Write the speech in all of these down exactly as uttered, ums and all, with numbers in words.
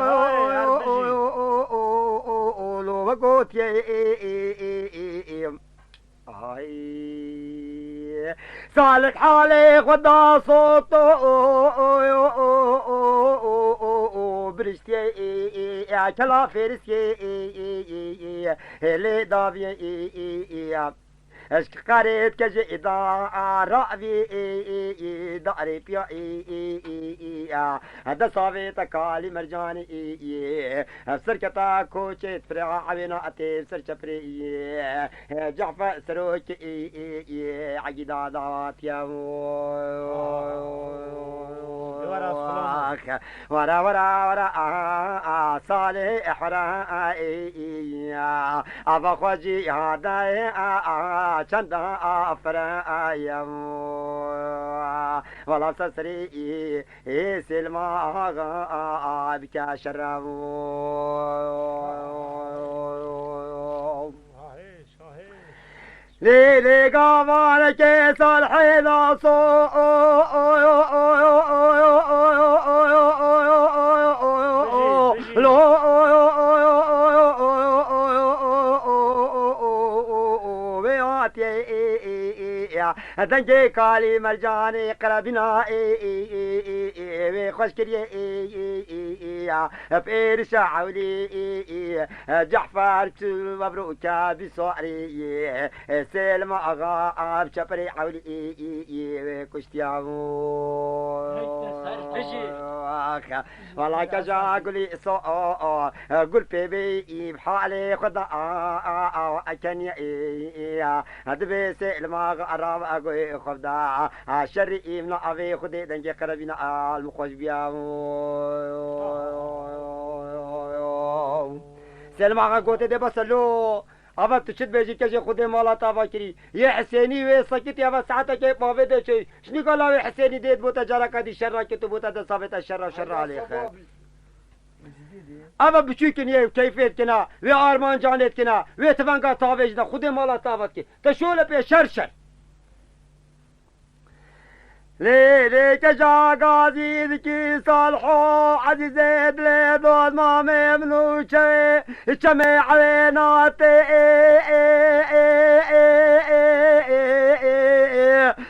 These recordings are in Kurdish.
Hay, her bijî. Lo ve gotiye. Ay. Salik halê xwe da soto. Biriştiye. Kela fêriskê. Hêlê daviye. Eşq qerê dike ji îda ravî darê piya. Dest avê te kalî mercanê. Ev serketa koçê pirê awêna etê ser çeprê. Cehfer serokê egîda dawatiya. Wara, wara, wara, aha, aha, Salih Ihra, ava xwe jî hadaye, aha, çenda afira, aha, wala ser serî, ê, Sêlma, aha, bike şerra. Lê, lê gavanekê Salihê naso, lo, wê hatiye, dengê kalî mercanê qerebîna, wê xweş kiriye, pêrişa ewlî, Cehfer tu vebro ke bi sarî. Sêlma Axa, av çeperê ewlî, wê kuştiya. Wala keja gulî so, gul pê bê, î halê xwe da, a, a, a, a, keniye, dibê Sêlma Axa, a, rav, a, goyê xwe da, a, şerî, î, na, avê Xwedê dengê qerebîna, a, li min xweş biya. Sêlma Axa gote, dê bes e lo. Ava tu çi dibêjî, kejê Xwedê mala te ava kirî. Yê Hisênî wê sekitî, ava saetekê bavê dê çêy. Şinîka lawê Hisênî dê dibo te careka dî şerra ke tu bo te dest avê te şerra, şerra alê xe. Ava biçûkin yê keyfê dikina, wê armancanê dikina, wê tivenga tavê jî de Xwedê mala te ava dikê. Te şole pê şer şer. Lê, lê keja gazî dikî Salho, Ezîzê dilê dost mamê min û çewê, çemê ewê natê, ê, ê,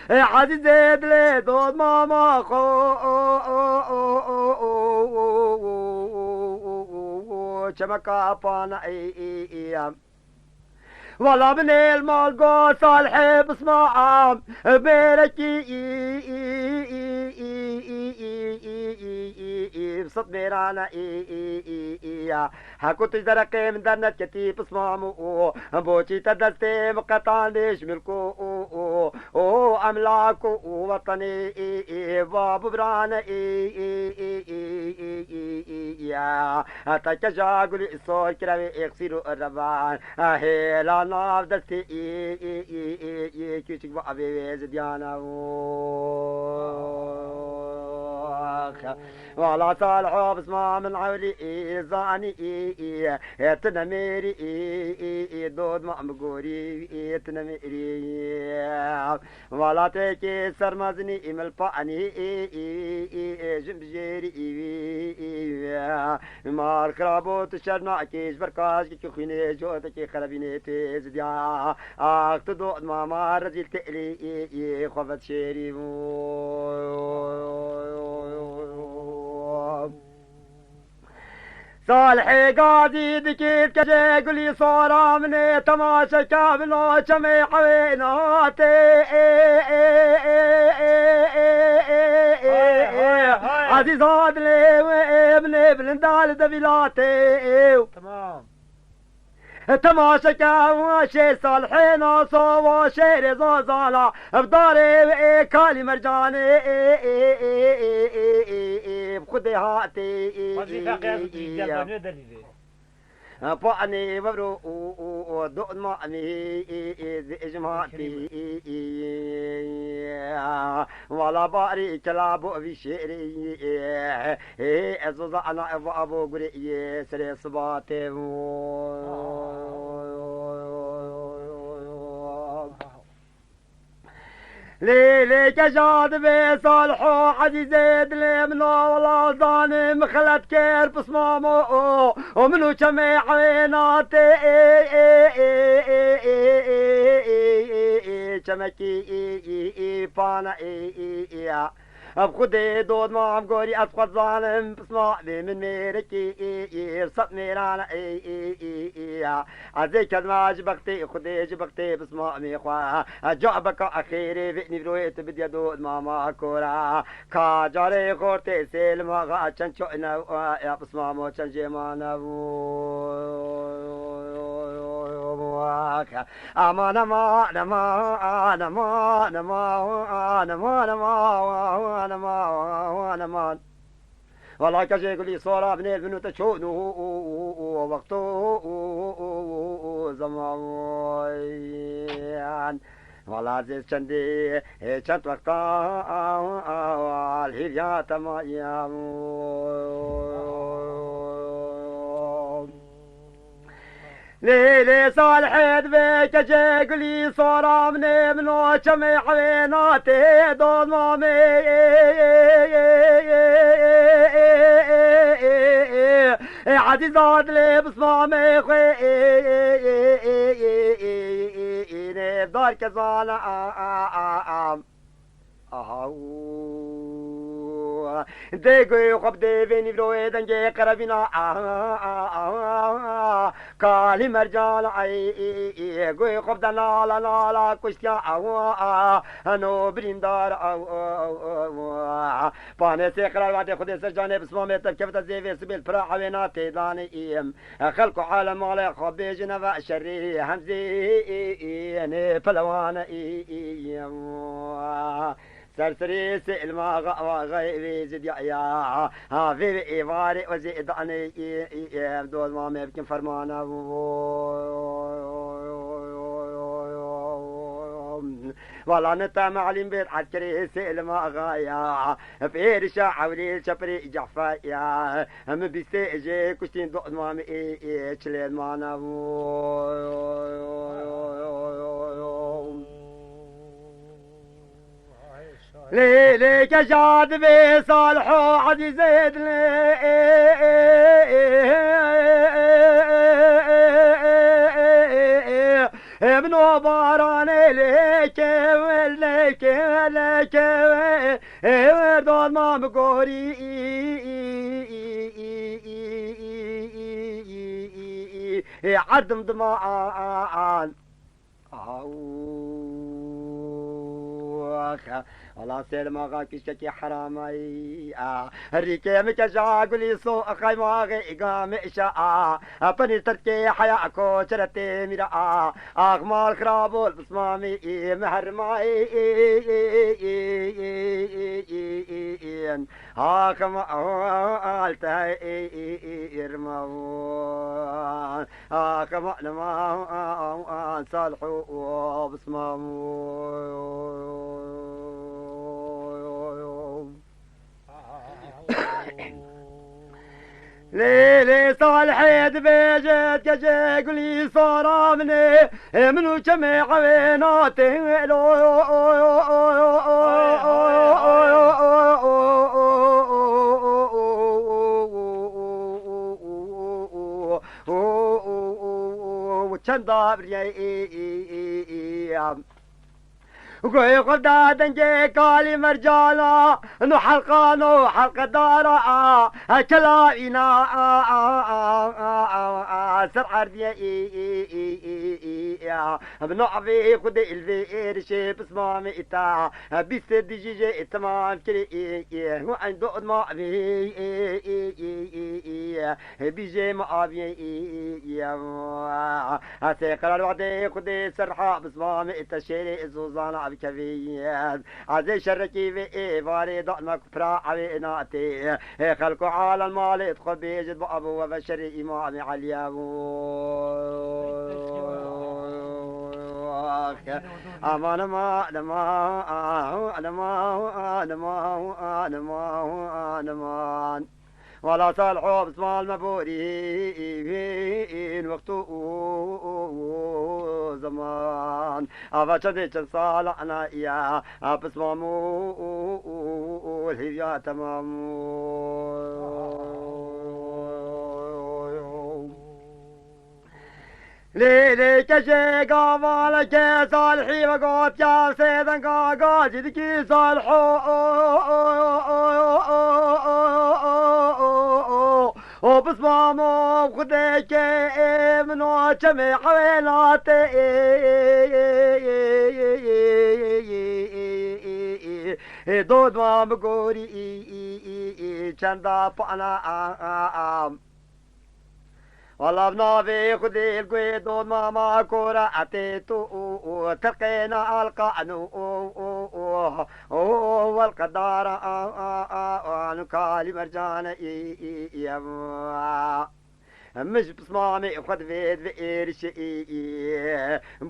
ê, Ezîzê dilê dost mama xo, çemeka pana, ê, ê, ê, em. Wala binêl mal go Salihê Bisma am, mêrekî, sed mêrana, ya. Heko tu ji dereqê min dernedketî Bisma min û, boçî te destê min qetandê ji milk û, û, û, û emlak û, û wetenê, bab û birane, ya. Heta keja gulî sor kirevê êxsîr û revan. Hêla nav destê, ê, ê, ê, ê, ê, küçük bavê wê zidiyana. Wala Salih Bisma min ewlî, ê, zanî, ê, ê, ê, tu nemêrî, ê, ê, ê, dodma min gorî, ê, tu nemêrî. Wala tu yekê sermezinî, ê, milpanî, ê, ê, ê, ê, jin bijêrî, ê, ê, ê, Mar xirabo tu şer nakê, ji ber ka ji kekê xwînê, ji otekê xerebînê tê zidiya. Ax tu dot mama rezîl têlî, ê, ê, xwe vedişêrî. Salihê gazî dikî kejê gulî sora min ê, temaşe ke bila çemê ewê natê, ê, ê, ê, ê, ê, ê, ê, ê, ê, ê, Hay, hay, hay. Ezîza dilê wê ê, min ê bilinda li devîlatê. Tamam. Temaşe ke şêr Salihê naso, wa şêrê zazala, ev darê wê ê, kalî mercanê, ê, ê, ê, ê, ê, ê, ê, ê, bi Xwedê hatê, ê, Xwezî ê, feqiyat ê, ê, ê, ya. Delîlê. Panê vevro û, û, û, dotma em ê, ê, ê, ê, ê, ê, ê, wala barî kela bo vî şêrê, ê, ê, ez oza ana ev avo gurê, ê, serê sibatê. Lê, lê keja divê Salho Ezîzê dilê min a wela zanê min xelet kir pismamo o, o min û çemê ewê natê ê, ê, ê, çemekî ê, ê, ê, pana ê, ê, ê, ya. Ev Xwedê dodma em gorî ez xwe zanim, pisma vê min mêrekî, sed mêran, ez ê kedma ji bextê Xwedê, ji bextê pisma mê xwe. Ca beka xêrê vê nîvroyê tu bidiye dodma ma kora. Ka carê xortê sêlma xa çend çoyne, ya pisma mo çend jê mane. Aman, aman, aman, aman, aman, aman, aman, aman, aman, aman. Wala kejê gulî sora binêr bin û te çûn û, û, û, û, û, wexto, û, û, û, û, û, û, zeman. Wala zêz çendê, hê çend wexta, al hîviya te mayî. Lê, lê Salihê divê keçê gulî sora min ê, min o çemê ewê natê dozma me. Ê ezîza dilê bismamê xwe, nêvdar kezana. Aha, û. Dê guhê xwe bidê vê nîvroyê dengê qerebîna, a, a, a, a, kalî mercan, ay, i, i, guhê xwe bide nala, nala kuştiya, a, a, heno birîndar, a, a, a, a. Panê sê qerar wadê Xwedê ser canê bismamê te bikevite zêvê sibêl pira ewêna têdanê î. Xelk û alem malê xwe bêjin eve şerî hemzî, nê pelewan, i, i, i, Serserî sêlma axa, axa vê zidya ya. Ha, vê, vê êvarê o zê danê, em dozma me bikin fermana. Wala ne te malîm bêt eskerê sêlma axa ya. Pêrişa ewlî çeperê Cafer ya. Em bîstê jê kuştîn dozma me, ê, ê, çilê mana. Lê, lê keja divê Salho ezîzê dilê. Min o baranê lê kewe, lê kewe, lê kewe. Ê, dozma min gorî, ê, erdim diman. Ax, wala Sêlim Axa kişkekî heramay, a, rîkê min keja gulî so, xeymaxê îgamê şa, a, penîr terkê heya ko çeretê mîra, a, ax mal xirabol bismamî, ê, mehermay, ê, ax mal te, ê, ê, ê, ê, irma. Axa ma, ma, Salih û Bismam. Lê, lê Salihê dibêje, dikece gulî sora min ê, ê min û çemê ewê natê lo. Çenda biriye, ê, ê, ê, ê, ya. Goyê xwe da dengê kalî mercana, no helqa, no helqedara, a, a, kela îna, a, a, a, a, a, a, ser erdiyê, ê, ê, ê, ê, ê, ê, ya. Bi navê Xwedê ilvê êrişê pismamê îta, bîstê dijî jê temam kirê, ê, ê, hu eyn do ma, ê, ê, ê, ê, ê, ê, ê. Hê bîjê min aviyê, ê, ê, ê, ê, ê, ê, ê, ê, sê qerar wadê Xwedê ser ha bismamê te şêrê zozana bikevî. Ez ê şerekî vê êvarê dana ku pira ewê natê. Hê xelk û alem malê xwe bêjit bi abo we ve şerê Îmamê Elî. Aman, aman, aman, aman, aman, aman, aman, aman. Wala Salih û Bismam me borîn wexto û zeman. Ava çendê çend sala ena ya, a Bismam û, û, û, û, û, hêviya temam. Sêlê kejê gavaleke Salihî ve gotiya sê denga gacî dikî Salho. O pismamo xudeke min o çemê hewênatê. Dodma bigorî çenda pana. Wala bi navê Xwedê li guhê dodma ma kora etê tu û û tirqêna alqa enu û û û û welqedara anu kalî mercane î î î. Min ji pismamê xwe divê divê êrişê î î.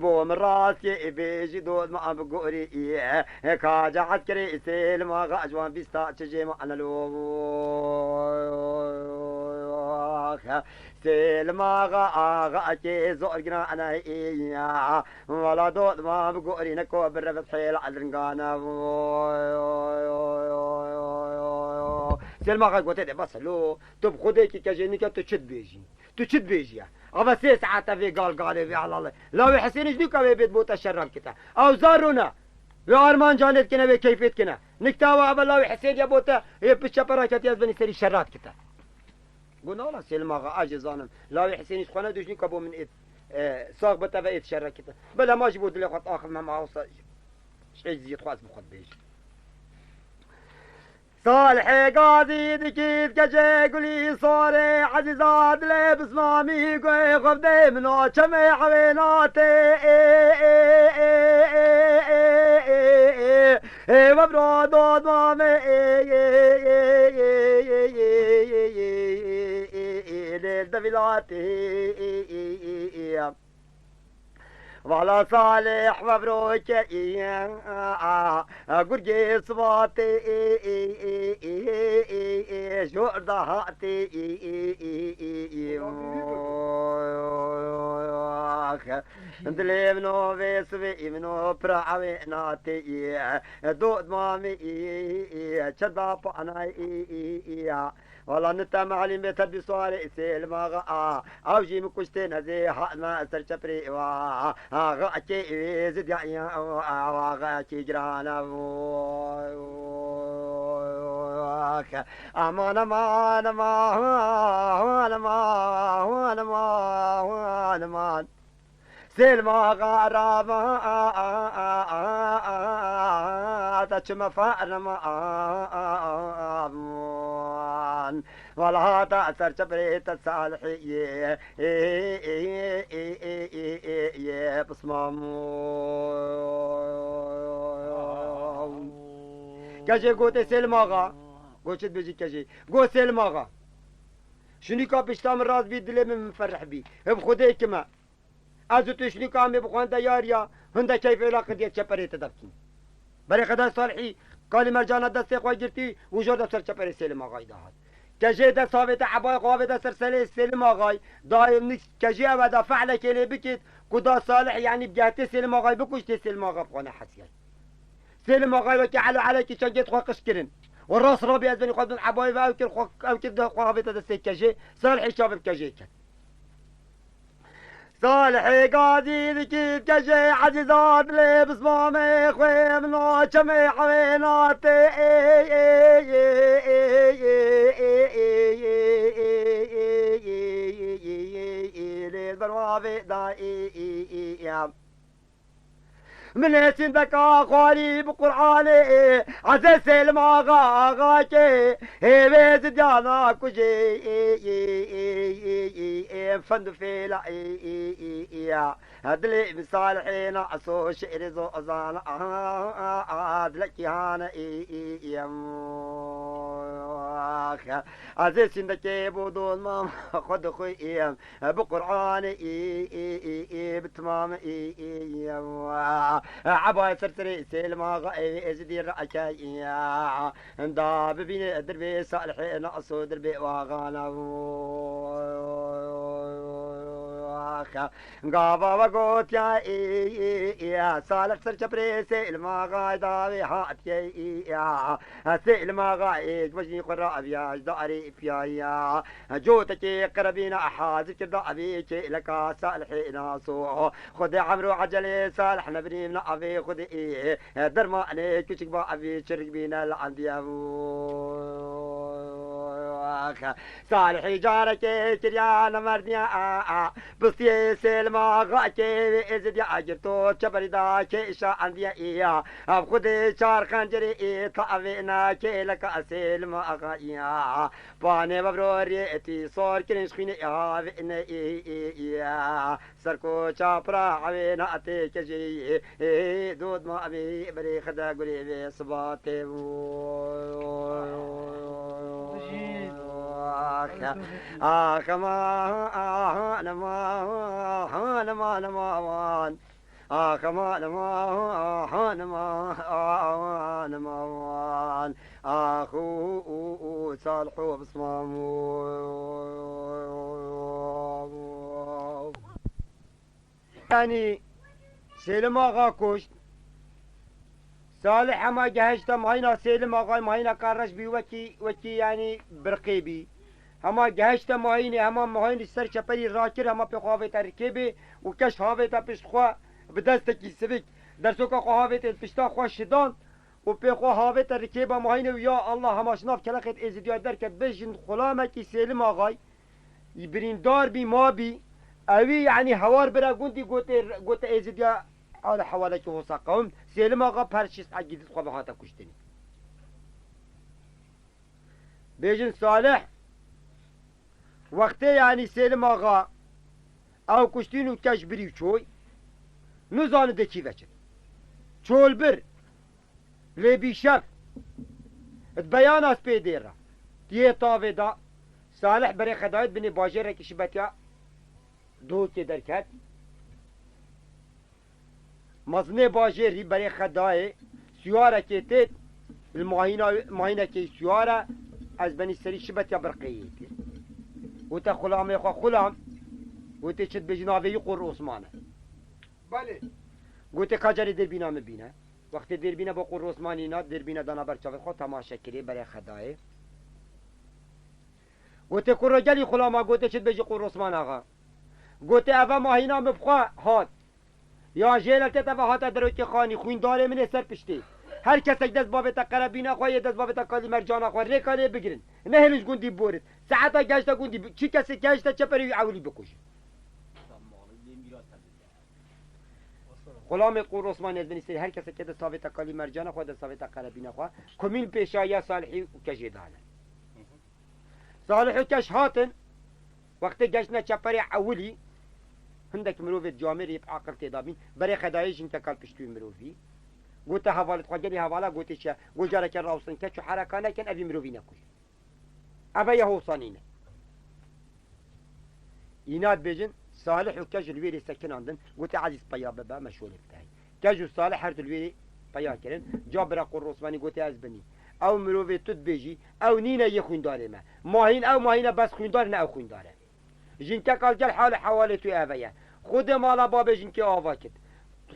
Bo min rastiyê bêjî dodma bi gorî î. Ka cahet kerê sêlma xa ji wan bîsta çi jê ma anelo. Sêlma xa axa kê zor gina ana î ya. Wala dodma bi gorî ne ko bi revit hêla elringana. Sêlma xa gote de bas lo. Tu bi Xwedê kî kejê nike tu çi dibêjî? Tu çi dibêjî ya? Ava sê saete vê gal galê vê helalê. Lawê Hesênî ji nîka wê bêt bo te şerra bikite. Ew zar rûne. Wê armanca lê dikine, wê keyfê dikine. Nikta we ava lawê Hesênî ya bo te, ê piç çepera ketiye ez benî serî şerra dikite. Got, "Nala Sêlim Axa, a jê zanim. Lawê Hesênî ji xwe ne dû ji nîka bo min êt, e, sax bite ve êt şerra kite." Bele ma jî bo dilê xwe axivim hema wisa ji êciziyê xwe ez bi xwe dibêjim. Salihê gazî dikî dikece gulî sorê ezîza dilê bismamî guhê xwe bidê min o çemê hewênatê. Ê we biro dodmamê lê devilatê. Vala Salih ve bro ke gurgê sibatê jor da hatê. Dilê min o vê sivê min o pira ewê natê. Dot mamê çe da panay. Wala nite malîm bê te bî suarê Sêlim Axa a. Ew jî min kuştê nezê hatme ser çeprê wa. Axa kê wê zidya ya axa kê giran e. Aman, aman, aman, aman, aman, aman, aman. Sêlma Axa rava te çime ferman. Wala hata ser çeprê te Salihê. Pismam. Kejê gotê Sêlim Axa. Got çi dibêjî kejê? Got Sêlim Axa. Şunîka pişta min rast bî, dilê min min ferih bî. Hib Xwedê kime. Ez û tu şinîka em ê bi xwe hinde yar ya, hinde keyfê la qidiyet çeperê te de bikin. Berê Xedar Salihî kalî mercana destê xwe girtî û jor de ser çeperê Sêlim Axayî de hat. Kejê dest havête ebayê xwe avête ser selê Sêlim Axayî, dayê min kejê ew e da fe'lekê lê bikit, ku da Salih, yanî bi gehtê Sêlim Axayî bikuştê Sêlim Axa bi xwe nehesiyay. Sêlim Axayî wekî elo elekî çengê xwe qiş kirin. Û rast rabî ez benî xwe din ebayê ve ew kir, xwe ew kir de xwe havête destê kejê, Salihê çavê bi kejê ket. Salihê gazî dikî kejê ezîza dilê bismamê xwe min o çemê hewênatê. Lê berwavê da. Min ê sîndeka xwarî bi Qur'anê, ezê Sêlim Axa, Axa kê, hêvê zidyana kujê, fend û fêla, dilê min Salihê na eso şêrê zozana, dilekî hane, ezê sîndekê bo dolma xwe dixwî. Bi Qur'anê bi timamê. Ebayê ser serê Sêlim Axa ê zidî rake. Da bibîne dirbê Salihê na eso dirbê waxana. Gava ve gotiya ê, ê, ê, Salih ser çeprê Sêlma Xay davê hatiye ê, ê, Sêlma Xay ê, ji xwe jî xwe raviya ji darê piyayiya. Cotekê qerebîna hazir kir davê kêleka Salihê naso. Xwedê emro ecelê Salih nebirî navê Xwedê ê. Dermanê küçük bavê çirik bîne li andiye bû. Salihî carekê kiriya nemerdiya a, a. Pistiyê Sêlma Axa kê wê êzidî agirto çeperî da kêşa endiye îya. Ev xwedê çar xencerê ê tavê na kêleka Sêlma Axa îya. Panê ve birorê etî sor kirin ji xwînê ê havê ne ê ê îya. Ser koça pira ewê na tê kejê ê dod ma evê berê xede gurê vê siba tê bû. Ax, ax, aman, aman, aman, aman. Ax, aman, aman, aman, aman, aman. Ax, u, u, u, Salih û Bismam. Yanî Sêlim Axa kuşt. Salih hema gehişte mahîna Sêlim Axayê, mahîna ka reş bî, wekî, wekî yanî birqê bî. Hema gehişte mahînê, hema mahînê ser çeperî rakir, hema pê xwe havête rikê bê û keş havête pişt xwe bi destekî sivik. Dersoka xwe havête pişta xwe şidan û pê xwe havête rikê be mahînê û ya Allah hema ji nav keleqêt êzidiya derket bê jin xulamekî Sêlim Axayê. Î birîndar bî, ma bî. Ewî, yanî hewar bira gundî gotê, gote êzidiya ala hewalekî hosa qewim. Sêlim Axa per şîst egîdit xwe ve hate kuştinî. Bêjin Salih, wextê yanî Sêlim Axa ew kuştîn û keş birî û çoy, nizani de kî veçin. Çolbir, Lê bîşev, di beyana spêdê re, tiyê tavê de, Salih berê xedayê di binê bajêrekî şibetiya dohokê derket. Mezinê bajêrî berê xedayê, suyarekê tê, li mahîna, mahînekê suyar e, ez benî serî şibetiya birqeyê tê. Gote xulamê xwe, xulam, gotê çi dibêjî navê wî Qur Osman e. Belê. Gotê ka carê dêrbîna min bîne. Wextê dêrbîne bo Qur Osmanî na, dêrbîne dana ber çavê xwe, temaşe kirê, berê xedayê. Gotê, kuro gelî xulama, gotê, çi dibêjî Qur Osman axa? Gotê, eve mahîna min bi xwe hat. Ya jêle tête ve hate derokê xanî, xwîndarê min ê ser piştê. Her kesek dest bavête qerebîna xwe, yê dest bavête kalî mercana xwe, rêka lê bigirin. Nehêlin ji gundî biborit. Saeta gehişte gundî, çi kesê gehişte çeperê wî ewilî bikujin. Xulamê Qur Osmanî ez benî serî her keseke dest havête kalî mercana xwe, dest havête qerebîna xwe. Komîn pêşayiya Salihî û kejê dane. Salih û keş hatin, wextê geştine çeperê ewilî, hindek mirovê camêrî bi aqil tê de bîn, berê xedayê jinkeka li pişt wî mirovî. Gote hevalê xwe, gelî hevala, gotê çi? Got careke rawestin keç û hereka nekin, evî mirovî nekujin. Eve ye hosa nîne. Îna dibêjin, Salih û Kej li wê rê sekinandin, gote, Ezîz peya bibe, me şolê bidehî. Kej û Salih her du li wê rê peya kirin. Ca bira Qur Osmanî gote, ez binî. Ew mirovê tu dibêjî, ew nîne yê xwîndarê me. Mahîn ew mahîne, bes xwîndar ne ew xwîndar e. Jinkeka li gel hal û hewalê tu eve ye. Xwedê mala babê jinkê ava kit.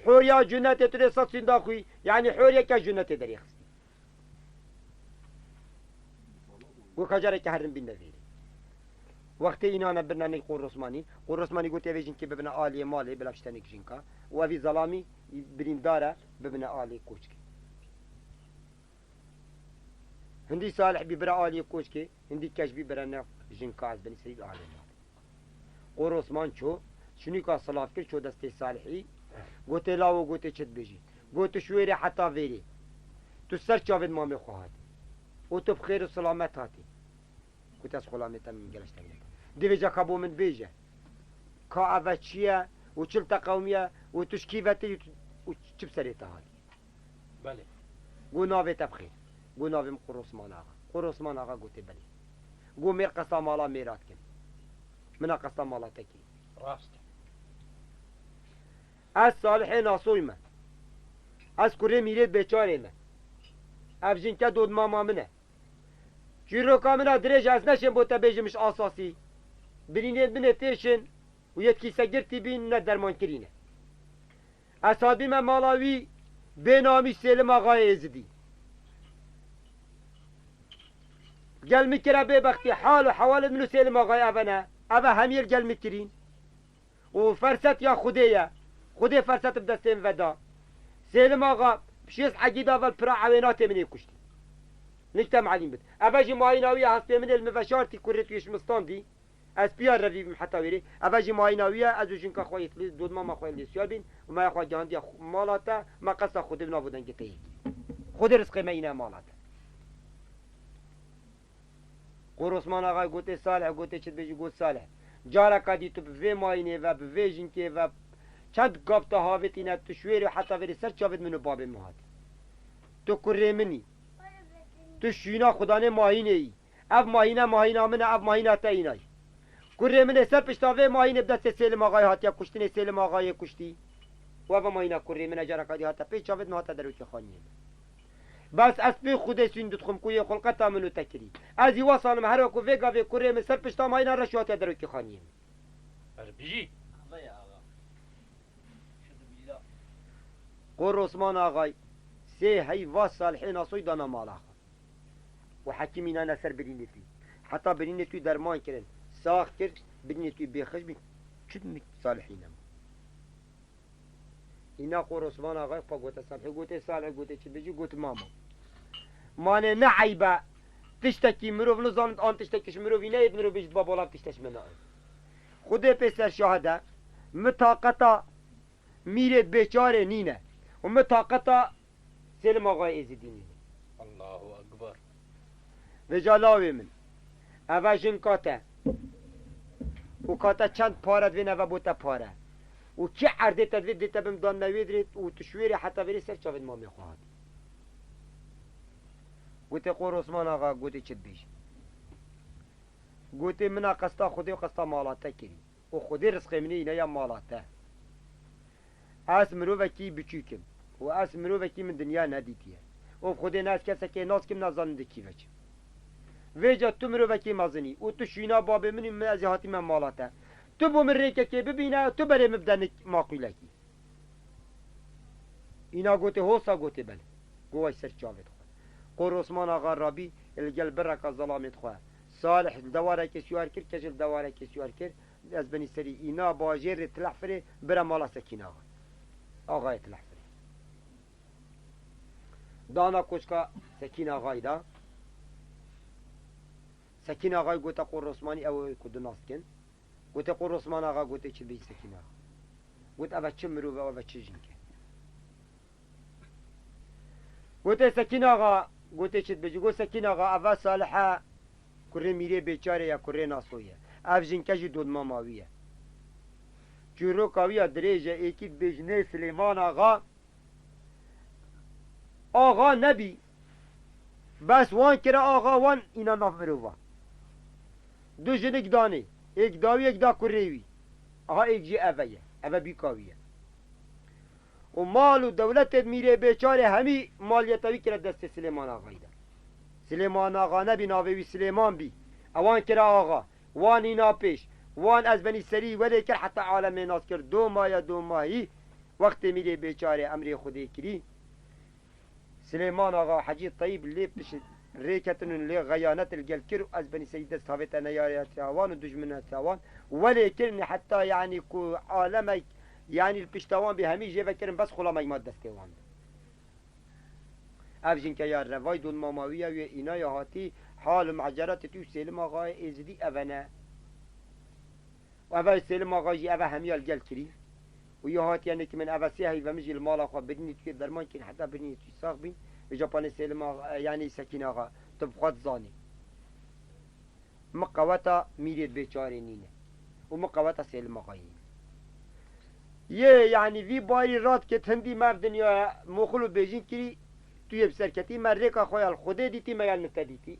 Horiya cunetê tu rê sed sînda xwî, yanî horiyeke cunetê derêxistî. Got, ka careke herin bîne vêrê. Wextê înane birine ney Qor Osmanî, Qor Osmanî got, evê jinkê bibine aliyê malê, bila bişte nêk jinka. Û evî zelamî birîndar e, bibine aliyê koçkê. Hindî Salih bî bira aliyê koçkê, hindî keç bî bira ne jinka ez benî serî aliyê malê. Qor Osman ço, çinîka silav kir, ço destê Salihî. Gotê, lawo, gotê, çi dibêjî? Got, tu ji wê rê heta vêrê. Tu ser çavên mamê xwe hatî. Û tu bi xêr û silamet hatî. Got, ez xulamê te, min geleş te bêt. Divê ca ka bo min bêje. Ka eve çi ye û çi li te qewimiye û tu ji kî ve tê û tu, û çi bi serê te hatî? Belê. Got, navê te bi xêr. Got, navê min Qur Osman Axa. Qur Osman Axa gotê, belê. Got, mêr qesta mala mêra dikin. Mina qesta mala te kê. Rast e. Ez Salihê Nasoy me. Ez kurê Mîrêd Bêçarê me. Ev jinke dodmama min e. Çîroka min a dirêj e, ez neşêm bo te bêjim ji asasî. Birînên min ê têşin. û yê kîsegirtî bîn ne dermankirî ne. Ez hatîme mala wî bê namî Sêlim Axayê Êzidî. Gel min kire bêbextî, hal û hewalê min û Sêlim Axayê eve ne. Eve hemî yê gel min kirîn. Û ferset ya Xwedê ye. Xwedê ferset bi destê min ve da. Sêlim Axa bi şêst egîda ve li pira ewênatê min ê kuştî. Nikte melîm bit. Eve jî mayîna wî ye, hespê min ê li min veşartî, kurê tu yê şimistan dî. Ez piya revî bim heta wêrê. Eve jî mayîna wî ye, ez û jinka xwe yê, dodmama xwe lê siyar bîn û me ya xwe gihandiya xu-, mala te, me qesta Xwedê bi nav û dengê te yekî. Xwedê rizqê me îne mala te. Qor Osman Axayê gotê Salih, gotê çi dibêjî, got Salih. Careka dî tu bi vê mayînê ve, bi vê jinkê ve çend gav te havêtîne, tu şwêrê heta vêrê ser çavêt min û babê min hatî. Tu kurê min î. Tu şûna xudanê mayînê yî. Ev mayîne mayîna min e, ev mayîna te înay. Kurê min ê ser pişta vê mayînê bi destê Sêlim Axayê hatiye kuştinê, Sêlim Axayê kuştî. Û ev mayîna kurê min e, careka dî hate pê çavêt min, hate derokê xaniyê min. Bes ez pê Xwedê sûnd dixwim ku yê xulqeta min û te kirî. Ez hîwa sanim her wekû vê gavê kurê min ser pişta mayîna reş û hatiye derokê xaniyê min. Erbijî. Qor Osman Axay sê heyva Salihê Nasoy dana mala xwe. Û hekîmî nane ser birînê tû. Heta birînê tû derman kirin. Sax kir, birînê tû bêxij bî, çi min Salihî nema. Îna Qor Osman Axay xwe gote Salihê, gotê Salih, gotê çi dibêjî, got mama. Manê ne eyb e, tiştekî mirov nizanit an tiştekî ji mirovî neyêt, mirov bêjit ba bola tiştek ji me nayêt. Xwedê pê ser şahid e, min taqeta mîrê bêçarê nîne û min taqeta Sêlim Axayê Êzidî nîne. Allahu Ekber. Vêca lawê min, eve jinka te û ka te çend pare divê neve bo te pare û kî erdê te divê dê te bim dan me wê dirê û tu şwêrê heta vêrê ser çavên mamê xwe hatî. Gotê Qor Osman Axa, gotê çi dibêjî? Gotê mina qesta Xwedê û qesta mala te kirî. Û Xwedê rizqê min ê îne ya mala te. Ez mirovekî biçûk im û ez mirovekî min dinya nedîtiye. Û bi Xwedê ne ez kesekê nas kim, ne zanim di kî ve çim. Vêca tu mirovekî mezin î û tu şûna babê min î, min ez ê hatîme mala te. Tu bo min rêkekê bibîne, tu berê min bide nik maqûlekî. Îna gotê hosa, gotê bele. Go way ser çavêt xwe. Qor Osman Axa rabî li gel bireka zelamêt xwe. Salih li dewarekê siyar kir, keş li dewarekê siyar kir. Ez benî serî îna bajêrê Tilehfirê bire mala Sekîn Axa. Axayê Tilehfirê. Dana koçka Sekîn Axayî da. Sekîn Axayî gote Qor Osmanî, ew ê ku du nas dikin. Gote Qor Osman Axa, gote çi dibêjî Sekîn Axa? Got eve çi mirov e, eve çi jink e? Gote Sekîn Axa, gote çi dibêjî? Got Sekîn Axa, eve Salih e, kurê mîrê bêçarê ye, kurê Nasoyê ye. Ev jinke jî dodmama wî ye. Çîroka wî ya dirêj e, êkî dibêjinê Silêman Axa, Axa nebî. Bes wan kire axa, wan îna nav mirova. Du jinik danê. Êk dawî, êk da kurê wî. Aha êk jî eve ye. Eve bîka wî ye. Û mal û dewletê mîrê bêçarê hemî maliyeta wî kire destê Silêman Axayî de. Silêman Axa nebî, navê wî Silêman bî. Ewan kire axa. Wan îna pêş. Wan ez benî serî welê kir heta alemê nas kir. Doma ya domahî. Wextê mîrê bêçarê emrê Xwedê kirî, Silêman Axa Hecî Teyîb lê pişt rêketin û lê xeyanet li gel kir û ez benî seyî dest havête neyaretiya wan û dijminetiya wan welê kirin heta yanî ku alemek yanî li pişta wan bî hemî jê vekirin bes xulameyma destê wan de. Ev jinke ya revay don mama wî ye wê îna ya hatî hal û meceratê tû Sêlim Axayê Êzidî eve ne. Û eve Sêlim Axa jî eve hemiya li gel kirî. Û ya hatiye nêkî min eve sê heyve min jî li mala xwe birînê tûyê derman kirin heta birînê tûyê sax bîn. Vêca panê Sêlim Axa, yanî Sekîn Axa, tu bi xwe dizanî. Mi qeweta mîrê bêçarê nîne. Û mi qeweta Sêlim Axayê nîne. Yê, yanî vî barî rat ket hindî me ev dinyaya moxil û bêjin kirî, tu yê bi ser ketî, me rêka xwe ya li Xwedê dîtî, me ya li min te dîtî.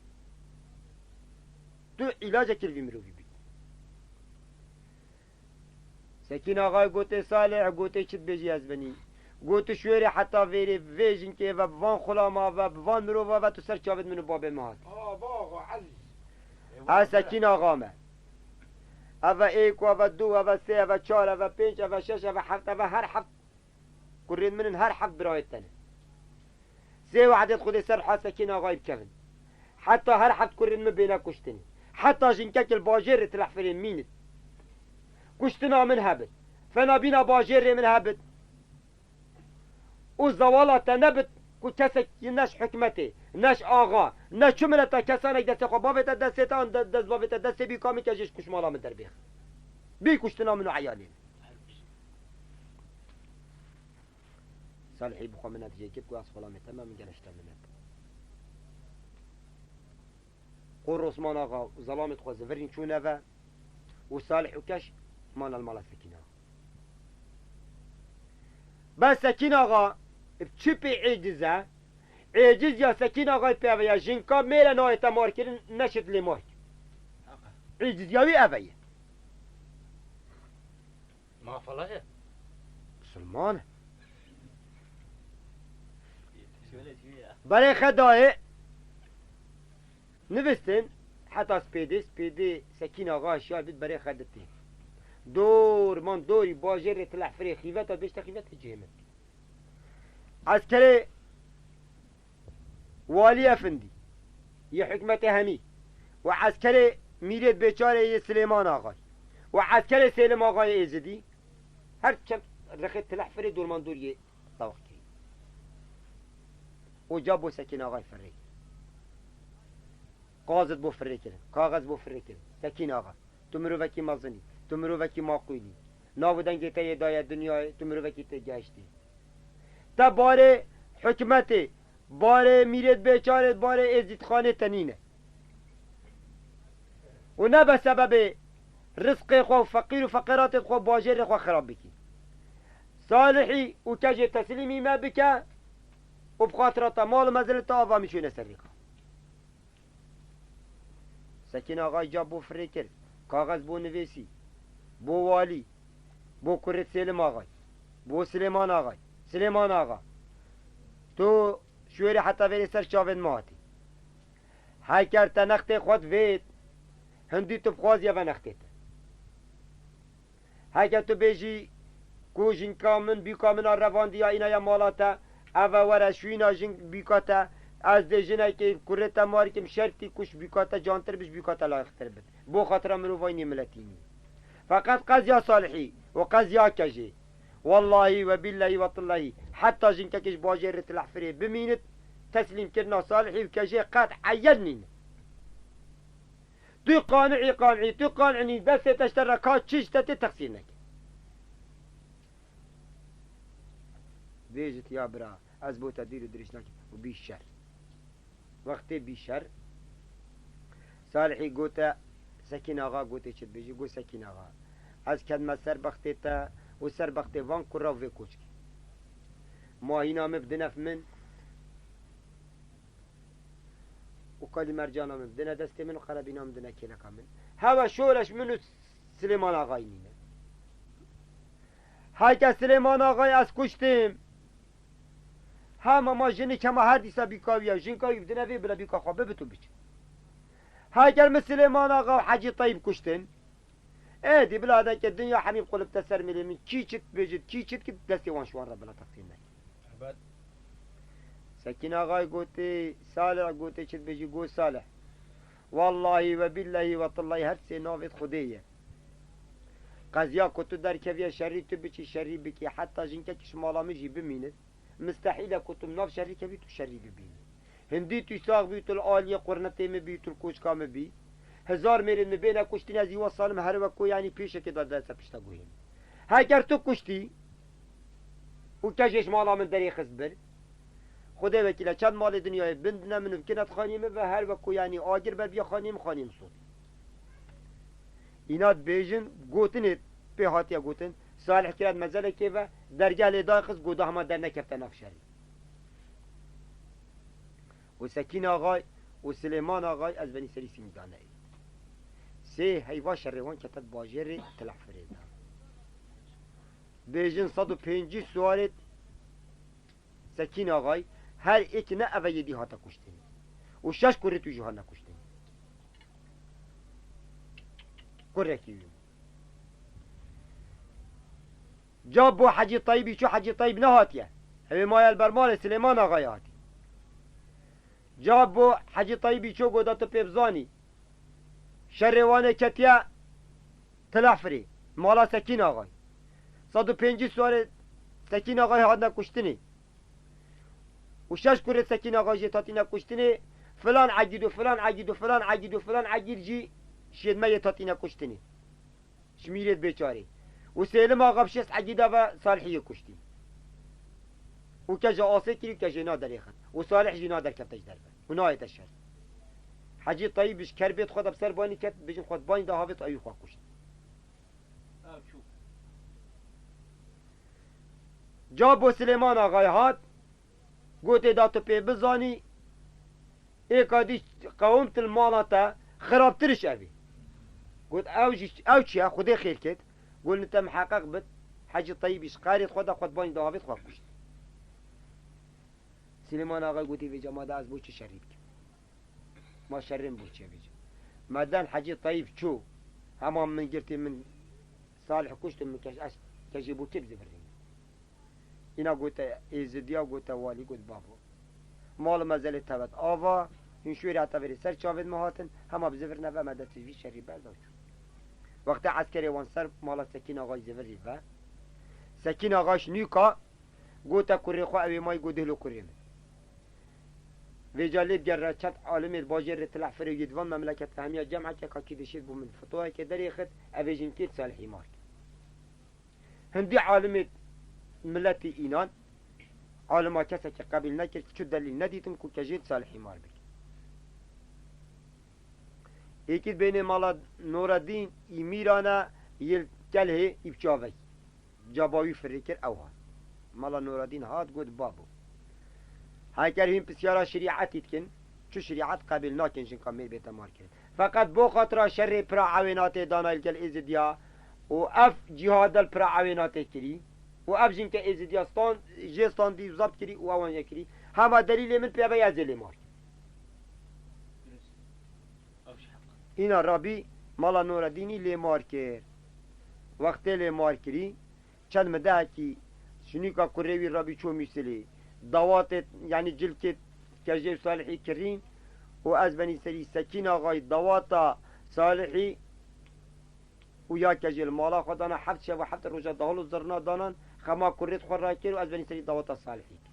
Tu îlacekî li vî mirovî bikî. Sekîn Axayê gotê, Salih, gotê çi dibêjî ez binî? Got tu şwêrê heta vêrê bi vê jinkê ve, bi van xulama ve, bi van mirova ve tu ser çavêt min û babê min hat. Aa, baba, Ezîz. Ez Sekîn Axa me. Eve êk, eve du, eve sê, eve çar, eve pênc, eve şeş, eve heft, eve her heft kurên min in, her heft birayê te ne. Sê wehdê Xwedê ser ha Sekîn Axayî bikevin. Heta her heft kurên min bêne kuştinê. Heta jinkek li bajêr li Tilehfirê mînit. Kuştina min hebit. Fenabîna bajêrê min hebit. Û zewala te nebit ku kesek ne ji hikûmetê, ne ji axa, ne çi mileta kesanek destê xwe bavête destê te an de-, dest bavête destê bîka min ke jê ji kuşmala min derbêx. Bî kuştina min û eyalê min. Salihî bi xwe minet jê kir ku ez xulamê te me, min gelek ji te minet. Qor Osman Axa û zelamê xwe zivirîn çûne ve û Salih û Keş mane li mala Sekîn Axa. Bes Sekîn Axa bi çi pê êciz e? Êciz ya Sekîn Axayê pê eve ya, jinka mêre nayête markirin, neşit lê mark. Êciz ya wî eve ye. Mafala ye. Musulman e. Şöyle diyor ya. Berê xwe dayê. Nivîstin, heta spêdê, spêdê Sekîn Axa şiyar bit berê xwe ditê. Dor, man dorî bajêrê Tilehfirê xîveta bêjte xîveta cihê min. Eskerê Walî Efendî yê hikûmetê hemî û eskerê Mîrêd Bêçarê yê Silêman Axay û eskerê Sêlim Axayê Êzidî her çend rexê Tilehfirê dormandoriyê tawq kirî. Oca bo Sekîn Axay firrê kir. Qazit bo firrê kirin, kaxez bo firrê kirin. Sekîn Axa, tu mirovekî mezin î, tu mirovekî maqûl î. Nav û dengê te yê daye dinyayê, tu mirovekî tê gehiştî. Te barê hikûmetê, barê Mîrêd Bêçarê, barê Êzîdxanê te nîne. Û nebe sebebê rizqê xwe û feqîr û feqîratê xwe bajêrê xwe xirab bikî. Salihî û Kejê teslîmî me bike û bi xatira te mal û mezilê te ava min şûne ser rêka. Sekîn Axayî ca bo firê kir, kaxez bo nivêsî, bo walî, bo kurê Sêlim Axayî, bo Silêman Axayî. Silêman Axa, tu şûrê heta vêrê ser çavên me hatî. Heker te nextê xwe divêt, hindî tu bixwazî eve nextê te. Heke tu bêjî ku jinka min, bîka min a revandiya îna ya mala te, eve were şûyîna jin bîka te, ez dê jinekê kurê te mar kim, şertî ku ji bîka te cantir bi, ji bîka te layiqtir bit. Bo xatira mirovayînê miletî nî. Feqet qeziya Salihî û qeziya Kejê. Wellahî we bîllehî we tillehî, heta jinkekê ji bajêrê Tilehfirê bimînit, teslîmkirina Salihî û Kejê qet eyen nîne. Tu qani'î qani'î, tu qani'î nî, destê te ji te re ka çi ji te tê texsîr neke. Bêjit ya bira, ez bo te dîr û dirêj nakim û bî şer. Wextê bî şer, Salihî gote, Sekîn Axa gotê çi dibêjî, got Sekîn Axa, ez kedime ser bextê te û ser bextê van kura û vê koçkê. Mahîna min bidine min, û kalî mercana min bidine destê min û qerebîna min bidine kêleka min. Hewe şoreş min û Silêman Axayî nîne. Heke Silêman Axayî ez kuştim. Hema ma jinik hema her dîsa bîka wî ya. Jinka wî bidine vê bila bîka xwe bibit û biçin. Heker min Silêman Axa û Hecî Teyîb kuştin. Êdî bila deke dinya hemî qulip te ser mêlê min. Kî çi dibêjit, kî çi dikit destê wan ji wan re bila teqsîr neke. Elbet. Sekîn Axayî gotê, Salih gotê, çi dibêjî, got Salih. Wellahî we bîllehî we tillahî her sê navêt Xwedê ye. Qeziya ku tu derkeviye şerî tu biçî şerî bikî, heta jinkekî ji mala min jî bimînit. Mistehîl e ku tu nav şerî kevî tu şerî bibînî. Hindî tu sax bî, tu li aliyê qurnetê min bî, tu li koçka min bî. Hezar mêrên min bêne kuştin, ez î wesa nim her wek ku yanî pêşekê da deste pişta guhê min. Heger tu kuştî û kejê ji mala min derê xist bir, Xwedê wekîl e, çend malê dinyayê bin dine min û bikin et xaniyê min ve her wek ku yanî agir ber biya xaniyê min, xaniyê min sotî. Îna dibêjin, gotinê pê hatiye gotin, Salih kire di mezelekê ve, dergeh lê dayê xist, goda hema dernekefte nav şerî. Û Sekîn Axay û Silêman Axay ez benî serî sîmî dane ê. Sê heyva şerê wan kete di bajêrê Tilehfirê de. Bêjin sed û pêncî suwarê Sekîn Axay her êk ne eve yê dî hate kuştin. Û şeş kurê tu jî hane kuştin. Kurekî wî. Ca bo Hecî Tayîbî çû, Hecî Tayîb nehatiye. Ew ê maye li ber malê Silêman Axayê hatî. Ca bo Hecî Tayîbî çû, got, da tu pê bizanî. Şerê Wanê ketiye Tilehfirê, mala Sekîn Axayê. Sed û pêncî suwarê Sekîn Axayê hatine kuştinê. Û şeş kurê Sekîn Axayê jê hatine kuştinê. Filan Egîd û filan Egîd û filan Egîd û filan Egîd jî şêdme yê hatine kuştinê. Ji Mîrêd Bêçarê. Û Sêlim Axa bi şêst Egîda ve Salihiyê kuştî. Û keja asê kirî û kejê na derêxin. Û Salih jî na derkefte ji derve. Û nayête şer. Hecî Tayîb ji kerbêt xwe de bi ser banî ket, bijin xwe di banî de havêt, ewî xwe kuşt. Ca bo Silêman Axayê hat, gotê, da tu pê bizanî, êka dî qewimtir mala te, xirabtir ji ev ê. Got, ew jî, ew çi ye? Xwedê xêr ket. Got, li te miheqeq bit, Hecî Teyîbî ji qeyrê xwe de xwe di banî de avêt, xwe kuşt. Silêman Axayê gotî, vêca ma de ez bo çi şerî bikim? Ma şerê min bo çi ye vêca? Me den Hecî Teyîb çû, hema min girtî, min Salih kuşt û min keş, ez kejê bo kê bizivirînim? Îna gote êzidiya, gote walî, got, bavo. Mal û mezelê te vet ava, hûn şûrê heta verê ser çavên me hatin, hema bizivir neve, me dest ji vî şerî berda û çû. Wextê eskerê wan ser mala Sekîn Axayê zivirî ve, Sekîn Axa ji nûka gote kurê xwe, ew ê mayî, got, dihlo kurê min. Vêca lê digere çend alimê di bajêr re Tilehfirê yê di van memlekete hemiya cem eke, ka kî dişêt bo min fitoyeke derêxit, ev ê jin kê Salihî mar kir. Hindî alimê miletê înan, alima kesekî qebîl nekir, çi delîl nedîtin ku kejê Salihî mar bike. Êkî di bênê mala Noredîn î Mîrane yê Kelhê î bi çavekî. Caba wî firê kir, ew hat. Mala Noredîn hat, got, babo. Heker hîn pisyara şerîetî dikin, çi şerîet qebîl nakin jinka mêr bête mar kirin. Feqet bo xatira şerê pira ewênatê dana li gel Êzidiya û ev cîhad del pira ewênatê kirî û ev jinke Êzidiya stand, jê standî û zebt kirî û ewan jê kirî. Hema delîlê min pê ve ye, ez ê lê mar. Îna Rabî mala Noredînî lê mar kir. Wextê lê mar kirî, çend midehekî şinîka kurê wî Rabî çû Mûsilê. Dawatê, yanî cilkê kejê Salihî kirîn û ez benî serî Sekîn Axayî dawata Salihî û ya kejê li mala xwe dana, heft şev û heft roja dahil û zirna danan, xema kurê xwe rakir û ez benî serî dawata Salihî kir.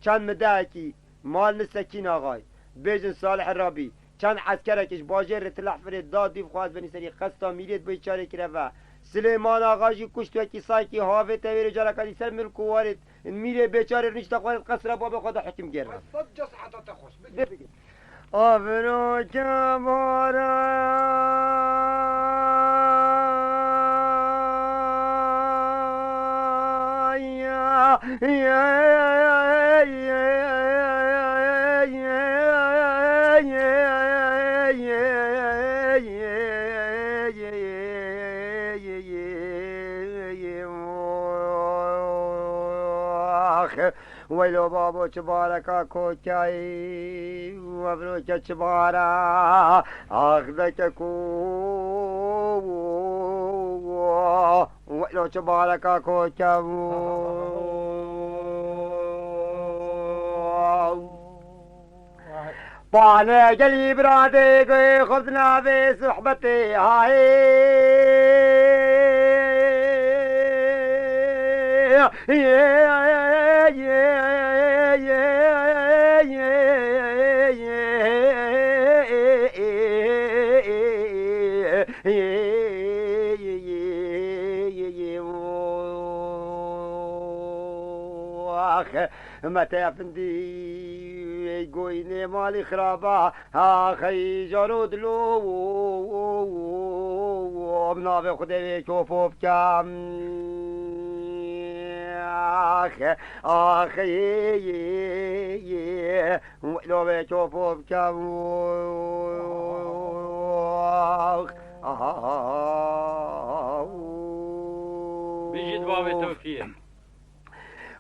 Çend midehekî mal li Sekîn Axayî, bêjin Salih Rabî, çend eskerekî ji bajêrê Tilehfirê da dîv xwe, ez benî serî qesta Mîrêd Bêçarê kire ve. Silêman Axa jî kuşt wekî saykî havê tevêrê careka dî ser milk û warê Mîrê Bêçarê rûnişte xwarê qesra babê xwe de hukimgêr re. Sed ces'eta te xweş. Bigir, bigir. Avroke bara. Weylo babo, çi bareka kokayî, evroke çi bara, ax deke ku, weylo çi bareka koke. Pane gelî biradê, guhê xwe di navê sohbetê hayê. Ax, Mete Efendî, ey goyînê malî xiraba, ax, ey jaro dilo, bi navê Xwedê wê ço pop ke. Ax, ax, ey, ey, ey, wilo wê ço pop ke. Ax, ax. Bijît bavê Tewfîqê.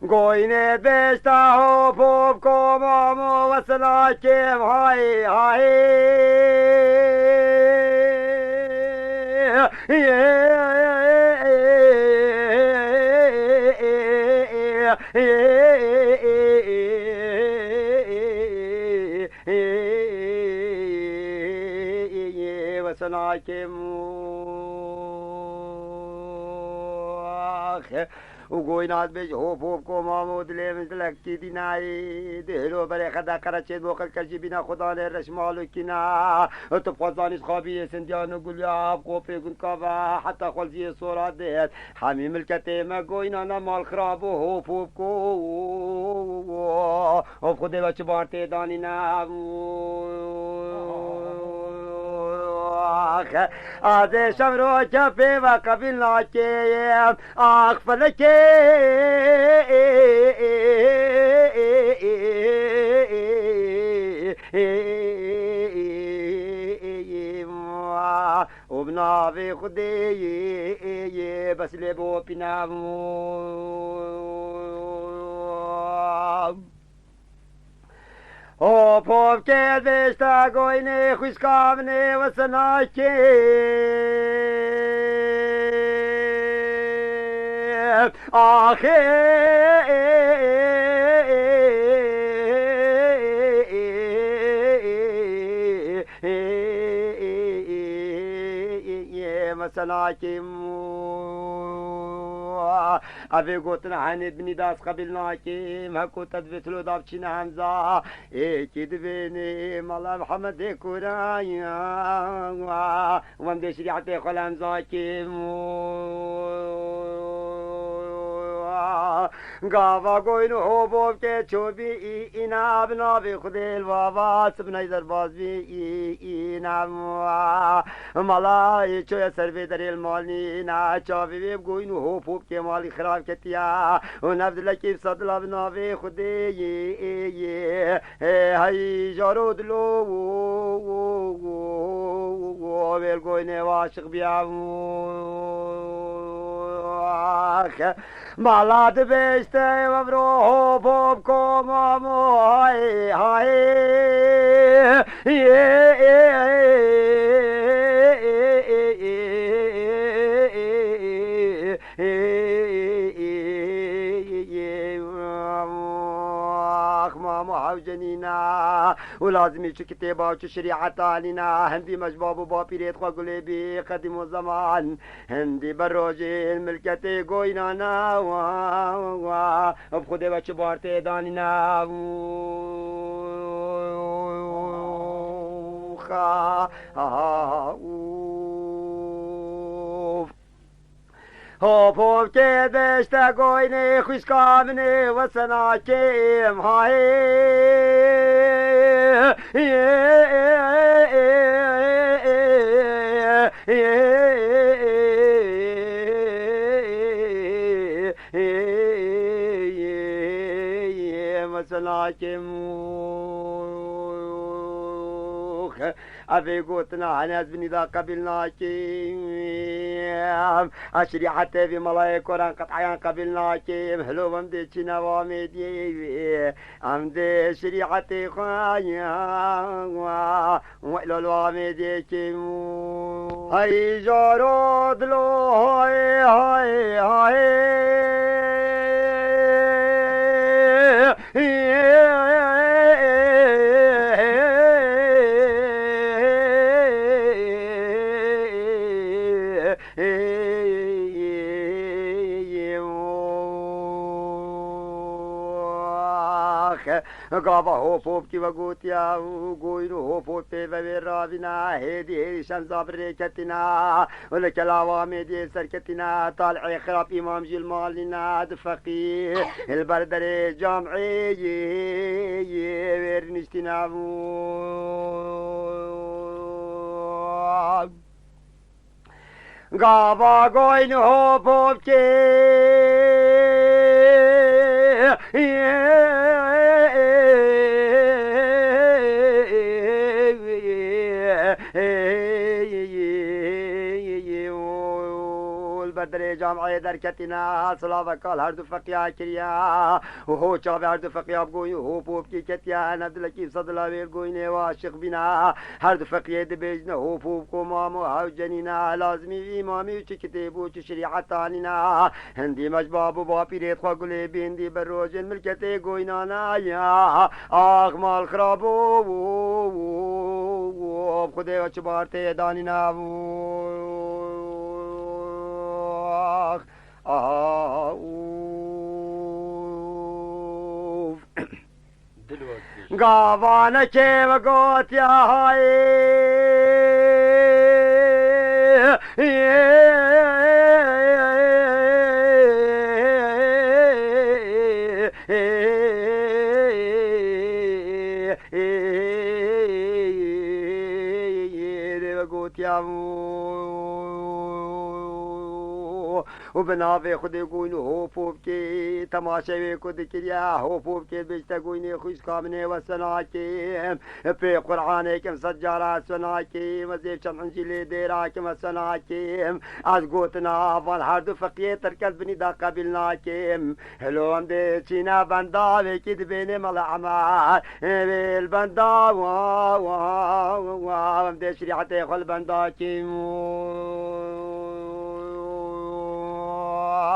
Goyne besta hop hop komamo wesela kem hay hay. Senakê min. Û goyna dibêje, hop hop ko mamo, dilê min dilekî dî nayê. Di hilo berê xeda qereçê bo qirker jî bîna xudanê reş malokîna. Tu bi xwe zanî xabiyê sindiyan û gulya av qopê gundka ve heta xwelziyê sora dêt. Hemî milketê me goyna ne mal xirab û hop hop ko. Of Xwedê ve çi bar tê danîne. Ax, ez ê şev roke pê ve qebîl nakêm. Ax felekê. Û bi navê Xwedê yê, yê, bes lê bo pîna. Hop hop kê dêşta goynê xwişka min ê wesena kê. Axê. Mesela kim evê gotina henê binî das qebîl nakim, heko te divê tilo dav çîne hemza, ê kî divênê mala Mihemedê Kuraya, wem dê şirîetê xwe lemza kim. Gava goyn û hobovkê çobî î, îna bi navê Xwedê li vava sibnay derbaz bî î, îna mala ê çoya ser vê derê li mal nîna çavê wê bi goyn û hobovkê malî xirab ketiya û nev dilekî bi sedila bi navê Xwedê yê, yê, yê, ê, hey jaro dilo wê li goynê waşiq biya. Mala dibêjte evro hop hop ko mamo hay hay. Ax mamo hewcenîna û lazimî çi kitêba û çi şerîeta nîna, hindî me ji bab û bapîrê xwe gulê bî qedîm û zeman. Hindî berojên milketê goyna ne wa, wa, bi Xwedê ve çi bar tê danîne. Xa, ha, ha, ûf. Hop hop kê deşte goynê xwişka min ê wesena kêm hayê. Mesela kim. Evê gotina hene ez binî da qebîl nakim. Ez şerîetê vî melayê koran qet'eyan qebîl nakim. Hilo em dê çîne va mêdiyê wê. Em dê şerîetê xwe ya. Wela li wa mêdiyê kim. Hey jaro dilo hay hay hay. Gava hop hop kî ve gotiya û goyî û hop hop pê ve wê ravîna hêdî hêdî şemza bi rê ketina. Û li kela wa mêdiyê serketina tal'ê xirab îmam jî li mal nîna di feqî li ber derê cam'ê yê, yê wê rîniştîna. Gava goyn hop hop kê. Ber derê camiyê derketîne, silaveka li her du feqiya kiriye. Ho çavê her du feqiya bi goyî hop hopkê ketiye. Nebdilekî sedila wê li goyînê we aşiq bîne. Her du feqiyê dibêjine hop hop ku mamo hew cenîne. Lazimî vî îmamî û çi kitêb û çi şerîet anîne. Hindî me ji bab û bapîrê xwe gulê bîndî ber rojên milketê goyînane ya. Ax mal xirab û, û, û, û, bi Xwedê we çi bar tê danîne. Ax, ax, ûf. Dil wek bir. Gavanekê ve gotiya hayê. Rê ve gotiya û bi navê Xwedê goyîn û hop hop kê. Temaşe wê ku dikiriye hop hop kê, bêjte goyînê xwîşka min ê, we senakê. Pê Qur'anê kim sed cara ez we nakêm, ez ê çend Încîlê dêra kim ez we nakêm. Ez gotina van her du feqiyê terkez binî da qebîl nakêm. Helo em dê çîne benda wekî dibênê mala Emer. Wê li benda wa, wa, wa, em dê şerîetê xwe li benda kîm.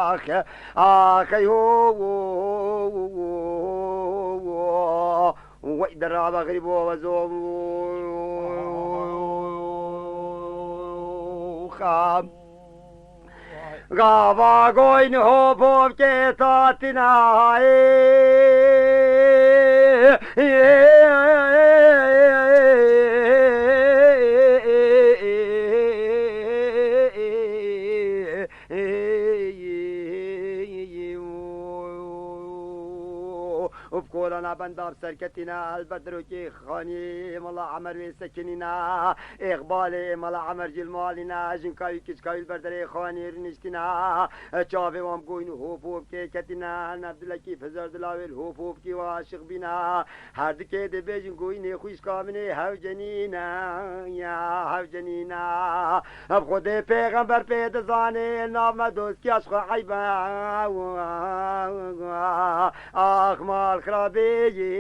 Ax, ax, ey ho, wo, wo, wo, wo. Wey derabe xerîbo we zom. Xam. Gava goyn hop hop ke tatina. Û bi kolana benda bi serketîne, li ber derokê xanî Mala Emer wê sekinîne. Îqbalê Mala Emer jî li malîne, jinka wî kiçka wî li ber derê xanî rûniştîne. Çavê wan bi goyîn û hop hop kê ketîne, Nebdulekî Fizar dila wê li hop hop kî we aşiq bîne. Her dikê dibêjin goyînê xwîşka min ê hew cenîne, ya hew cenîne. Ev Xwedê pêxember pê dizanê, nav me dostkiya ji xwe eyb e. Ax mal xirabê yê,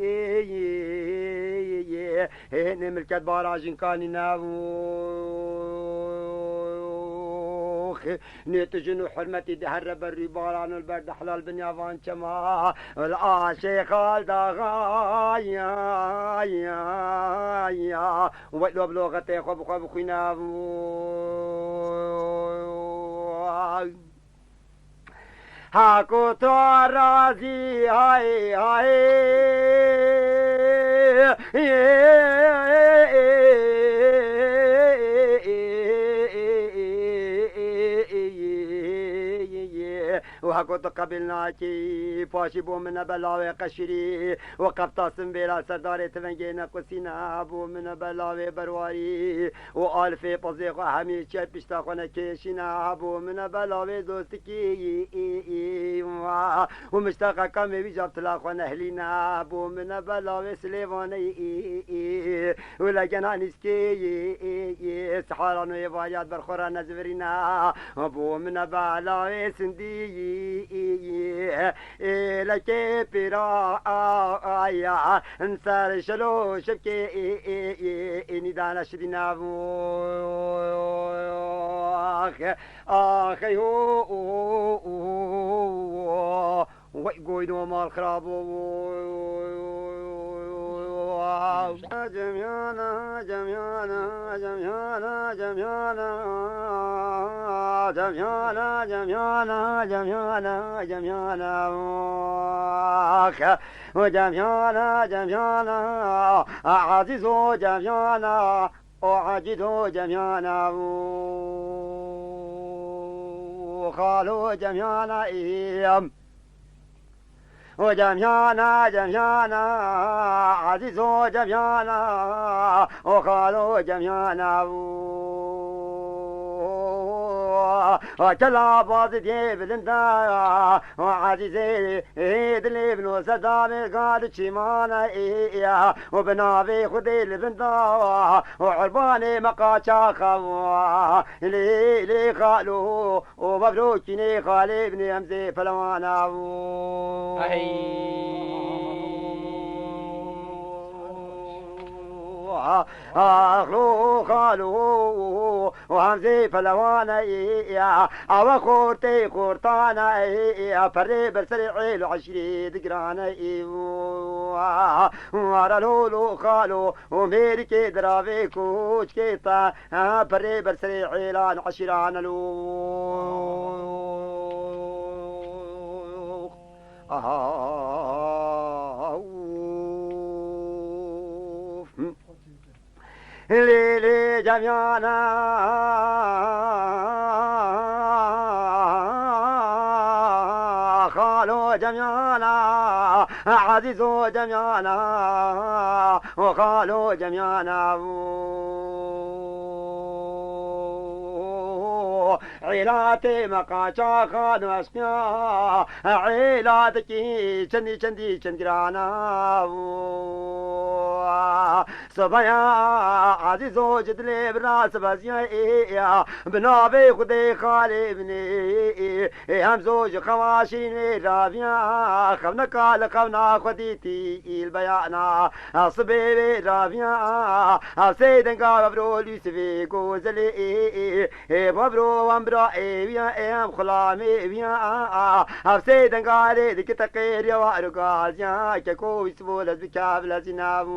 yê, yê, yê. Hênê milket bara jinkanî ne. Nê tu jin û hurmetî di here ber rûbaran û li ber di helal binya van çema. Li aşê xal daxa ya, ya, ya. Wek lo bi loxetê xwe bi xwe bixwîne. Ha ku tu razî hay hay. Û heko tu qebîl nakî, paşî bo min nebe lawê qeşîrî û qeftasin bêra serdarê tivengê nequsîne, bo min nebe lawê berwarî û alifê pezê xwe hemî çer pişta xwe nekêşîne, bo min nebe lawê dostikî û mişteqeka me wî cav tila xwe nehlîne, bo min nebe lawê Silêvanê û legena nîskê. Sihara nû yê variyat ber xwe re nezvirîne. Bo min e bela wê sindî. Ê lekê pêra aya. Ser şelo şevkê ê, ê, ê, ê nîdane şirîne. Ax, ax, ey ho, o, o, o. Wey goyno mal xirabo. Cemyana, cemyana, cemyana, cemyana. Cemyana, cemyana, cemyana, cemyana, cemyana. Ax, o cemyana, cemyana. Aziz o cemyana. O aciz o cemyana. O xalo cemyana. Iyam. O cemyana, cemyana, Ezîz o cemyana, o xalo cemyana, o Kela bazî dê bilinda, ezîzê dilê bin û sedamê gad çîmana, û bi navê Xwedê li bin da, û qurbanê me qaça xewa, lê, lê xalo, û mebrokînê xalê binê em zê pelewana. Hey. Axlo xalo, û Hemzê pelewana, ewe xortê xortana, perê ber serê êl û eşîrê digirane, ara lolo xalo, û mêrikê diravê koçkê te, perê ber serê êlan eşîran lo. Aha. Lê, lê cemyana, xalo cemyana, ezîzo cemyana, û xalo cemyana. Êlatê me qaça xan eşqiya, êlatekî çendî çendî çend girana. Sebaya ezîzo ji dilê bira sibeziya, bi navê Xwedê xalê binê, em zo ji xewa şîn wê raviya, xewneka li xewna xwe dîtî îl beyana, sibê wê raviya, sê denga vevro lûsivê gozelê, Ê bavro wan bira ê wiya ê em xulamê wiya. Ev sê dengarê dikite qêriya wa ru gaziya keko wî sibo lez bika bilezîna bû.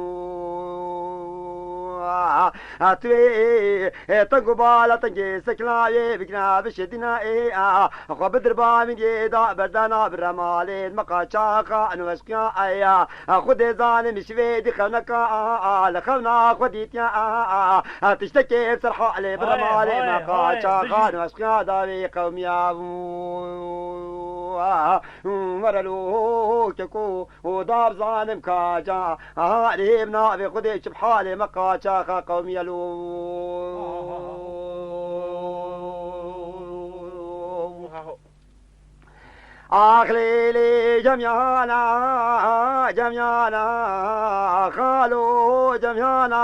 A tu ê teng û bala tengê sekla wê bikna bişedîna ê a xwe bidirba min yê da berdana bira malê me qaça xa enu eşqiya aya. Xwedê zanim ji vê dî xewneka a, a, li xewna xwe dîtiya a, a, a, tiştekê ser halê bira malê me qaça xan eşqiya dawê qewmiya. Were lo keko û dab zanim kaca, a, rê bi navê Xwedê çi bi halê me qaça xa qewmiya lo. Ax lê lê cemyana, cemyana, xalo cemyana,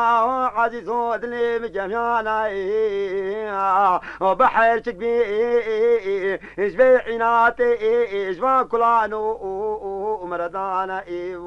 ezîzo dilê min cemyana, ê, ê, ê, beher çik bî, ê, ê, ê, ji vê înatê, ê, ê, ji van kulan û, û, û, û meredana, ê, û,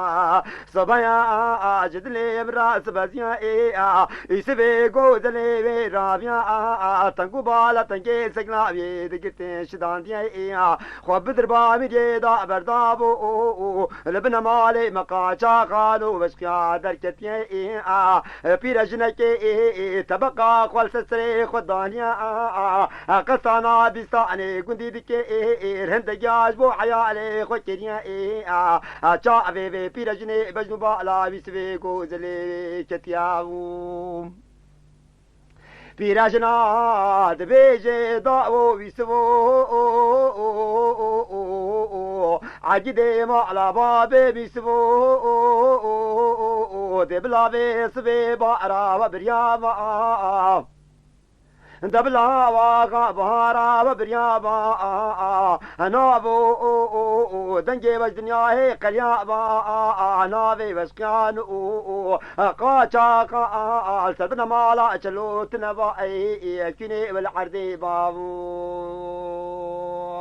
a, Sebaya a, a, ji dilê min re sibeziya ê, a, Îsivê gozelê wê raviya a, a, a, teng û bala tengê segla wê digirtê şidandiye ê, a, xwe bidirba mirê da berdabo o, o, li bine malê me qaça xan û veşqiya derketiye ê, a, pîre jinekê ê, ê, tebeqa xwe li ser serê xwe daniye a, a, a, qesana bîstanê gundî dike ê, ê, hindek ya ji bo heyalê xwe kiriye ê, a, Çavê vê pîrejinê bejn û bala wî sivê gozelê ketiya û pîrejina dibêje da o wî sivo. Egîdê mala babê wî sivo. Dê bila vê sivê bara we biriya va. De bila waxa bahara ve biriya ba, a, a, navo, o, o, o, dengê ve ji dinyayê qeliya ba, a, a, navê veşkiyan, o, o, qaça, qa, a, a, li ser bine mala çelo tine va, ey, ey, kînê ve li erdê ba, o,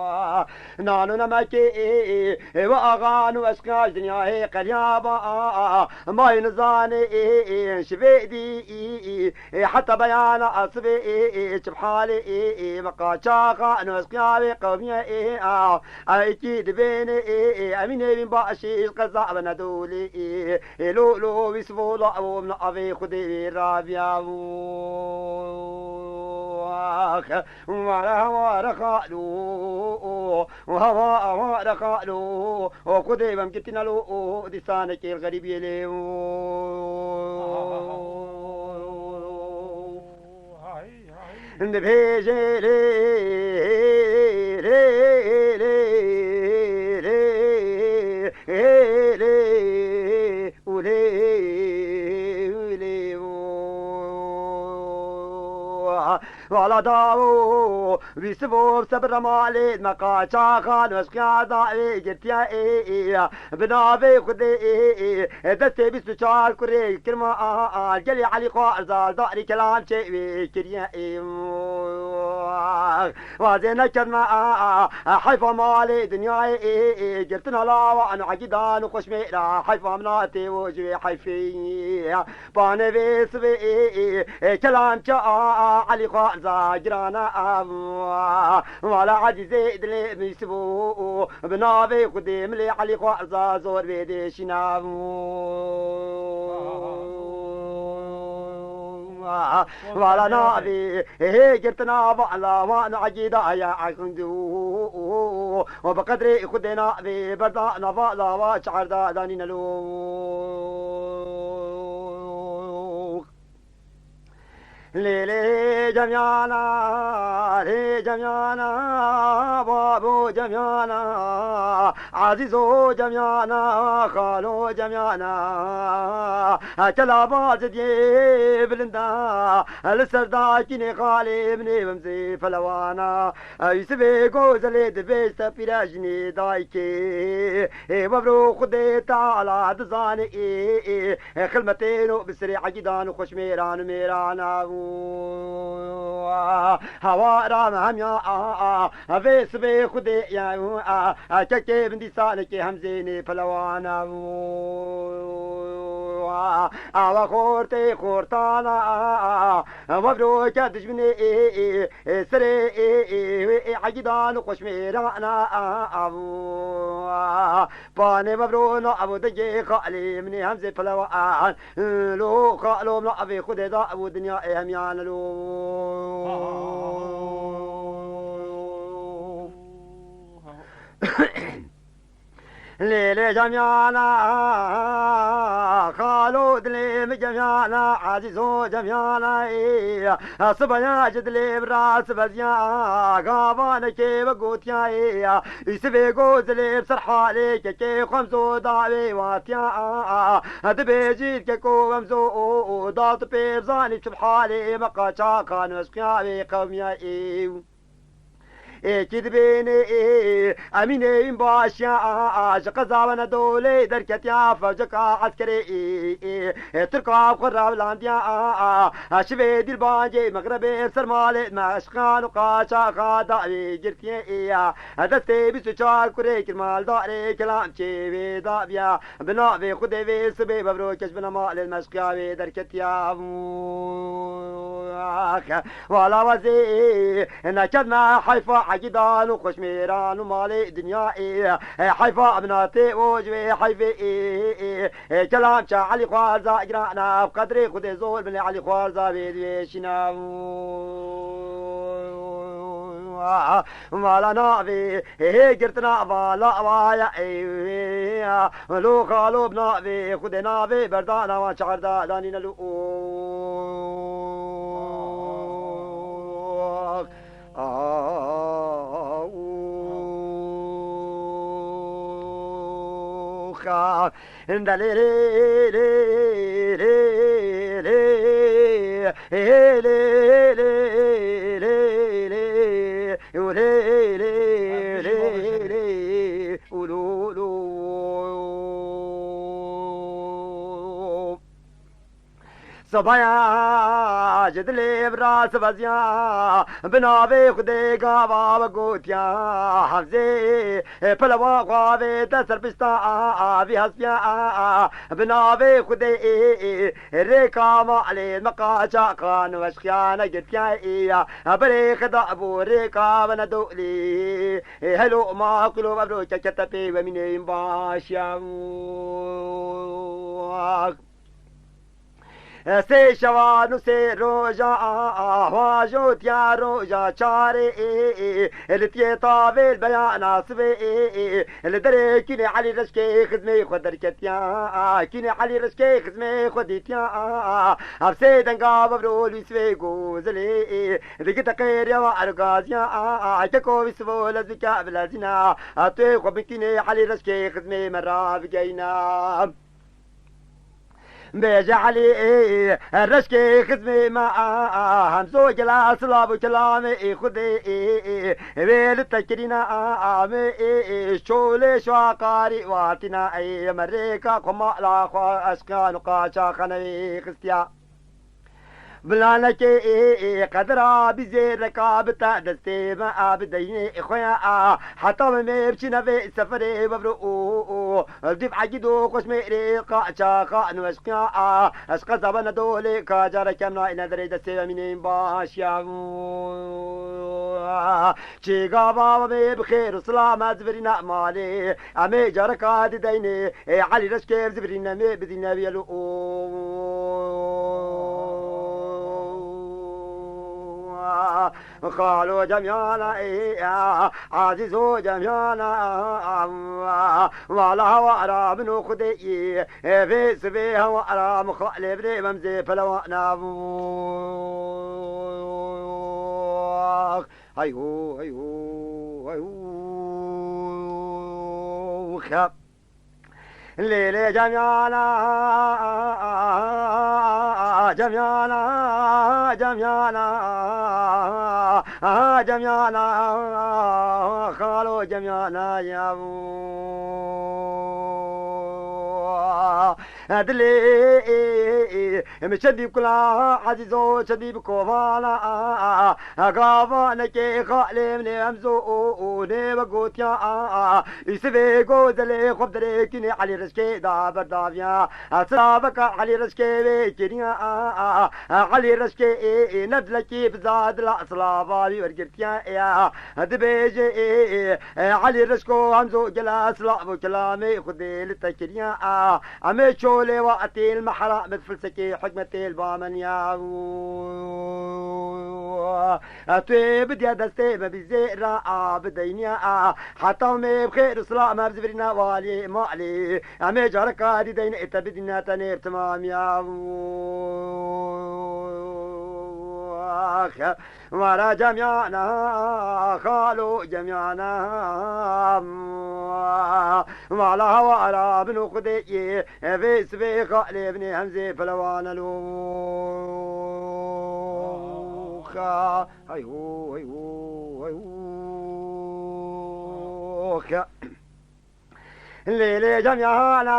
a, nano nemekê, ê, ê, ê, ve axan û eşqa ji dinyayê qeliya ba, a, a, a, may nizane, ê, ê, şivê dî, ê, ê, Ê, heta beyana asibê, ê, ê, çi bi halê, ê, ê, me qaça xan û eşqiya wê qewmiye, ê, a, a, ekî dibêne, ê, ê, emînê wîn başî, ji qeza bine dolê, ê, ê, lo, lo, wî sivola, o, min avê Xwedê wê raviya, o, ax, ware, ware xalo, o, Wa, wa, wa, rexalo, o Xwedê vem gitinelo, o dîsanekê li xerîbiyê lê, o. Dibêje lê, lê, lê, lê, lê, û lê, û lê, o. Wala dawo, wî sivo bi sebir malê me qaça xan weşqiya dawê girtiye ê, ê, bi navê Xwedê ê, ê, ê, destê bîst û çar kurê kirma a, a, gelê Elî Xwarzal darî kelam çê wê kiriye ê. Wazê nekirme a, a, a, heyfa malê dinyayê ê, ê, girtina lawan û egîdan û xweşmêra heyfa min a tê û ji wê heyfê. Panê vê sibê ê, ê, ê, kelam ça a, a, Elî Xwarza girana a, wala ezîzê dilê min sibû, bi navê Xwedê milê Elî Xwarza zor vê dêşîna. Wala navê hê girtina vala wan egîda ya exindû, û bi qedrê Xwedê navê berda nava lawa çarda danîne lo. Lê lê cemyana, lê cemyana, babo cemyana, azîzo cemyana, xalo cemyana. Kela bazidiyê bilinda, li ser dakînê xalê min ê bimzê pelewana. Yusufê Gozelê dibêj te pîrejinê dayikê. Ê, wevro Xwedê Teala dizane, ê, ê, ê, xilmetên û bi serê egîdan û xweşmêran û mêrana û hewara me hemya, a, a, a, vê sibê Xwedê ya, a, a, kekê bin dîsanekê hemzênê pelewana û a, a, we xortê xortana, a, a, a, wevro ke dijminê, ê, ê, ê, serê, ê, ê, wê, ê, egîdan û xweşmêrana, a, a, a, Panê me bro na evo degê xalê min ê hemzê pelewan. Lo xalo min avê Xwedê da evo dinya ê hemyan lo. Lê lê cemyana, xalo dilê min cemyana, ezîzo cemyana, ê, sibaya ji dilê min ra sibeziya, gavanekê ve gotiya, ê, Îsivê Gozelê bi ser halê kekê xwemzo dawê watiya. Dibêjî keko xwemzo, da tu pê bizanî çi bi halê me qaça xan weşqiya wê qewmiya ê. Ê kî dibênê ê, Emînê wîn başiya, ji qeza Wenedolê derketiya fewceka eskerê ê, ê, ê, Tirka bi xwe revlandiya, şivê dîlbancê mexrebê ser malê me eşqan û qaça xada wê girtiye ê. Destê bîst û çar kurê kir maldarê kelam çê wê dabiya. Bi navê Xwedê vê sibê bevro keş bina malê me eşqiya wê derketiya. Ax, wala wezê, nekevna heyfa egîdan û xweşmêran û malê dinya ê. Heyfa binatê û ji wê heyfê ê, ê, ê, kelam ça Elî Xwarza girana, bi qedrê Xwedê zor binê Elî Xwarza wê divê şîna. Mala navê hê girtina vala vaya ê, lo xalo bi navê Xwedê navê berdana wan çarda danîne lo. Ax, ax, ax. Sibaya ji dilê bi rast veziya, bi navê Xwedê gava we gotiya, Hemzê, pelewa xwe avête ser pişta, a, a, vî hespîya, a, a, bi navê Xwedê, ê, ê, rêka malê me qaça xan weşqiya negirtiya, ê, ya, berê xeda bû rêka Wenedolê, ê, helo ma qilo evro kekete pê wemînê baş ya. Sê şevan û sê roja, a, a, hwa jotiya roja çarê, ê, ê, ê, li tiyê tavê li beyana sibê, ê, ê, ê, li derê kînê Elî Reşkê xizmê xwe derketiya, a, kînê Elî Reşkê xizmê xwe dîtiya, a, a, ev sê denga bevro li sibê Gozelê, ê, digite qêriya wa ergaziya, a, a, keko wî sivo lezika bilezîna, a, tu xwe bi kînê Elî Reşkê xizmê me ravigeyna. Bêje Elî, reşkê xizmê me, Hemzo gila silav û kilamê Xwedê, wê li te kirîna me, çolê şuaqarî watîna, me rêka xwe mala xwe eşqan û qaça xenewê xistiya. Bilanekê qedra bi zêreka bi te destê me a bi deynê xwe ya a. Heta me mê biçîne vê seferê bevro û, û, û, dîv egîd û xweş mêrê qaça xan û eşqiya a. Eşqa zaba ne dolê ka careke em nayne derê destê ve mînên baş ya. Çêgava me bi xêr û silam ez virîna malê. Em ê careka dideynê, ê Elî Reşkê zivirîne mê bidîne viyelo. Xalo cemyana, ê Ezîzo cemyana, wala hewa ara min û Xwedê, ê vê sibê hewa ara min xalê birê mem zê pelewana. Hey ho, hey ho, hey ho. Lê lê cemyana, cemyana, cemyana, cemyana, xalo cemyana ya. Dilê min çendî kula Ezîzo, çendî bi kovana, gava nekê xalê min ê Hemzo, nê ve gotiya, Îsivê gozelê xwe bi derê kînê Elî Reşkê da berdaviya. Silaveka Elî Reşkê wê kiriya, Elî Reşkê ê, ê, ne dilekî biza dila silava wî wergirtiya ya. Dibêje, ê, ê, ê, Elî Reşko Hemzo gela silav û kelamê Xwedê li te kiriya, a. Em ê çolê we etê li mehra min filsekê hikmetê li ba men ya. Tu ê bidiya destê me bi zêra a, bideyniya a. Heta me bi xêr û silam me bi zivirîna walê malê. Em ê careka dî deyne ê te bidîne tenê bi timamiya. Wara cemyana, xalo cemyana. Wala hawara bin û xudê yê, vê sibê xalê binê hemzê pelewana lo. Xa, hey ho, hey ho, hey ho. Xa. Lê lê cemyana,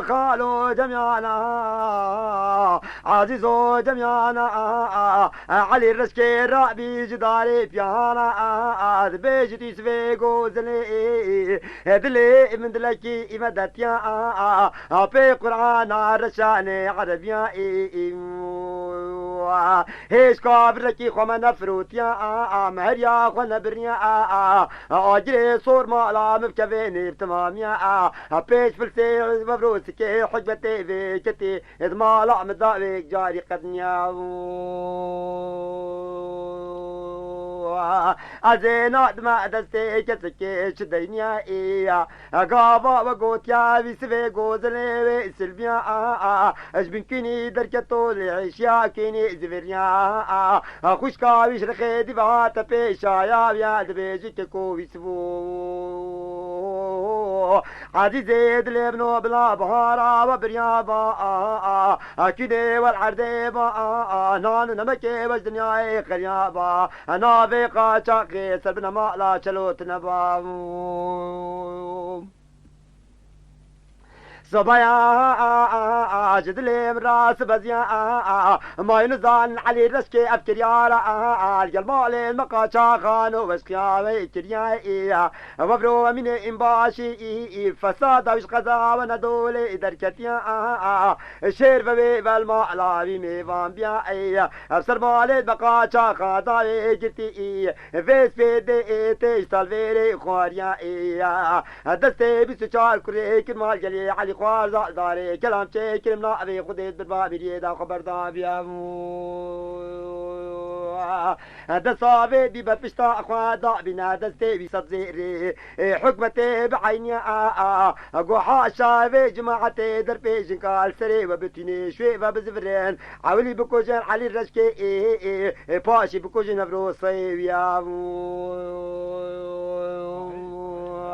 xalo cemyana, azîzo cemyana, Elî Reşkê rabî ji darê piyana, dibêjî dîs vê gozinê, dilê min dilekî îme detiya, pê Qur'ana reşanê erebiya. Hêşka virekî xwe me nefirotiya, a, a, me heriya xwe nebiriya, a, a, a, agirê sor mala min bikevê nêv timamiya, a, a, pêş filsê vevrosikê hikmetê vê ketê, êd mala min da vê carî qedniya. Ez ê nadime destê kesekê çi deyniya, ê, ya. Gava we gotiya, vî sivê gozelê wê silbiya, a, a, a. Ji bin kînî derketo lê eşya kînî ziviriya, a, a. Xwişka wî ji rixê dîva te pêşaya ya, dibêjî keko wî sivo. Ezîzê dilê min o bila bihara we biriya ba, a, a, a. Kînê we erdê ba, a, a. Nan û nemekê we ji dinyayê xeriya ba. Navê qaçaxê ser bine mala çelotine ba. Sobaya ji dilê min rast beziya, may nizan Elî Reşkê ev kiryara, gel malê me qaçaxan û weşkiya wê kiriya. Wevro emînê în başî, fesada wî ji qeza we nedolê derketiya. Şêr ve wê velma elavî mêvan biya. Ev ser malê me qaçaxa dayê girtî. Vê spêdê ê tê ji talvêrê xwariya ê ya. Destê bîst û çar kurê kir mal gelê Elî xwarza darê. Kelam çêkirim navê Xwedê di birva miriyê da xwe berdaviya. Desta vê bî berpişta xwe da bîne destê wî sed zêrê. Ê hikmetê bi eyniya a, a, a. Go haşa vê cemaetê derpêjin ka li serê we bitînê şwê ve bizivirin. Ewilî bikujin Elî Reşkê ê, ê, ê, paşî bikujin Nevrosê wiya.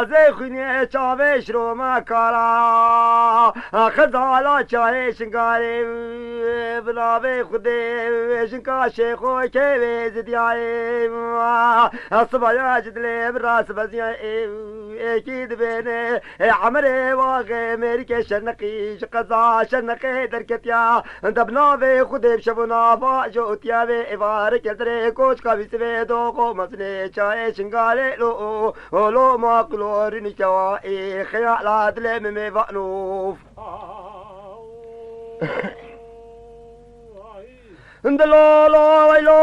Ez ê xwînê çavê şiroma kara, xezala çayê şingarê, bi navê Xwedê jinka şêxo kê wê zidiyayê. Sibaya ji dilê min re sibeziyayê, êkî dibêne, emirê waxê mêrikê şerneqî ji qeza şerneqê derketiya. De bi navê Xwedê bi şev û nava ji otiya vê êvarê kelderê koçka wî sivê doxo mezinê çayê şingarê lo. Olo ma kulorî nîştewa ê xeyala dilê min mêvanof. Indi lo lo wey lo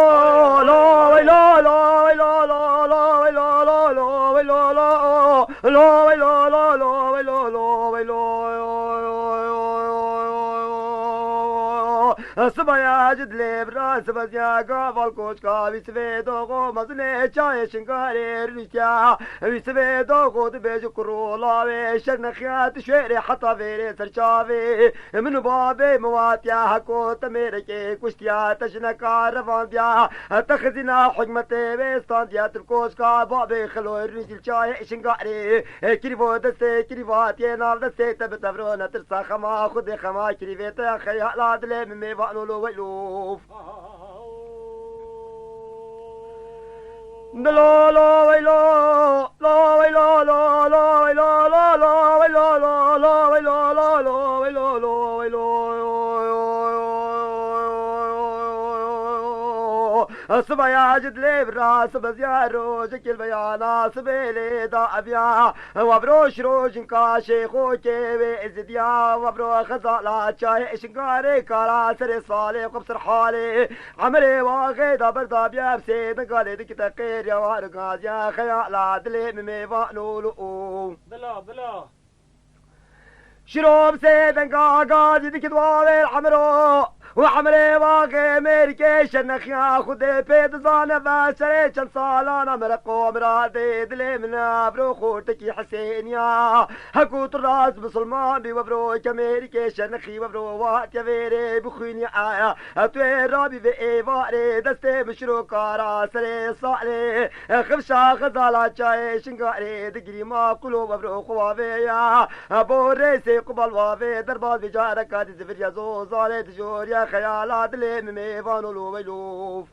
lo wey lo lo wey lo lo lo wey lo lo lo wey lo lo lo wey lo lo lo wey lo lo wey lo. Sibaya ji dilê bira sibeziya gaval koçka wî sivê doxo mezinê çayê şingarê rûştiya. Wî sivê doxo dibêje kuro lawê şernexiya tu şêrê heta vêrê serçavê. Min û babê min watiya heko te mêrekê kuştiya, te jineka revandiya, te xizîna hikmetê wê standiya, tu koçka babê xeloy rûnî çayê şingarê. Kirîvo destê kirîvatiyê nav destê te bi tevro netirsa xema Xwedê xema kirîvê te xeyala dilê min mêvano lo weylof. Lo lo vey lo, lo vey lo, lo lo vey lo, lo lo vey lo, lo lo vey lo, lo lo vey lo, lo vey lo. Sibaya ji dilê vira, sibe ziya rojekê li veyana, sibê lê da aviya. Wa viro şiro jinka şêxokê wê Êzidiya, wa viro xezala çayê şingarê kara serê salê xwe bi ser halê. Emirê waxê da berdabiya bi sê dingalê dikite qêriya war gaziya xeyala dilê min mêvan û li û. Bila, bila. Şiro bi sê denga gazî dikit wavêr emro. Û emrê vaxê mêrikê şernexiya xudê pê dizane ve serê çend salana mere qomra dê dilê min evro xortekî Hesêniya. Heku tu rast misilman bî wevro ke mêrikê şernexî wevro watiye vêrê bixwînî aya. Tu ê rabî vê êvarê destê min şiro kara serê salê. Xifşa xezala çayê şingarê digirî ma qulo wevro xwe wavê ya. Bo rêsê qubal wavê derbaz vê careka diziviriya zozanê dijoriya xeyala dilê min mêvan û lo weylo.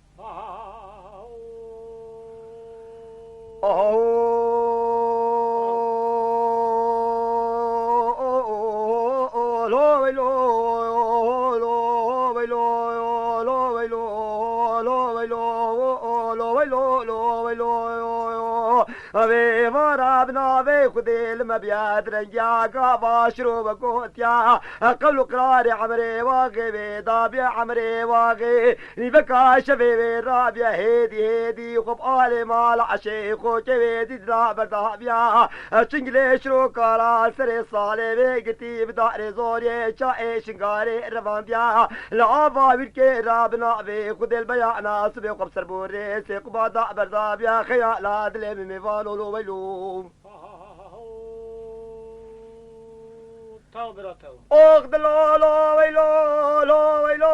Vê vara bi navê Xwedê li me biya direngiya gava şiro ve gotiya. Qewl û qirarê emrê waxê vê dabiya emrê waxê. Nîveka şevê wê rabiya hêdî hêdî xwe bi alê mala eşê xokê wê dî dida berdabiya. Çingilê şiro kara serê salê wê gitî bi darê zorê çayê şingarê revandiya. Li ava wîrkê ra bi navê Xwedê li beyana sibê xwe bi ser borê sê quba da berdabiya xeyala dilê min mêvan û lo weylo. Taw bira taw. Ox dilo lo veylo, lo veylo,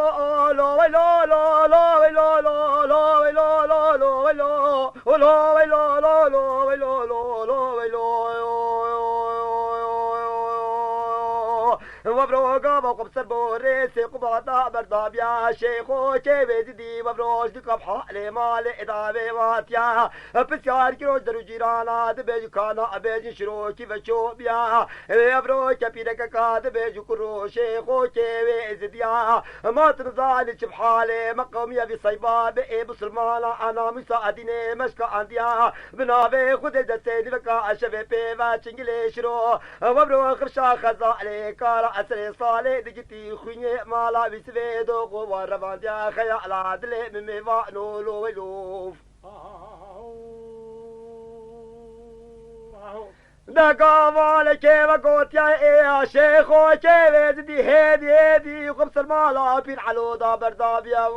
lo veylo, lo, lo veylo, lo, lo veylo, lo, lo veylo, o lo veylo, lo, lo veylo, lo, lo veylo. Wevro gava xwe bi ser borê sê quba da berdabiya şêxo çê wê zidî wevro ji dika bi halê malê eda vê vatiya. Pisyar kiro ji der û cîrana dibêjin kana bêjin şirokî ve çobiya. Evro kepîrekeka dibêjin ku roşê xokê wê zidiya. Ma tu nizanî çi bi halê me qewmiya vî seyba be ê bisilmana anamîsa edînê meşka andiya. Bi navê Xwedê destê nîveka şevê pê ve çingilê şiro. Wevro xifşa xezalê kara eserê salê digitî xwînê mala wî sivê doxo wa revandiya xeyala dilê min mêvan û lo weylo. Deka valekê ve gotiya ê ya şêxo kê vê zidî hêdî hêdî xwe bi ser mala Pîr Elo da berdabiya.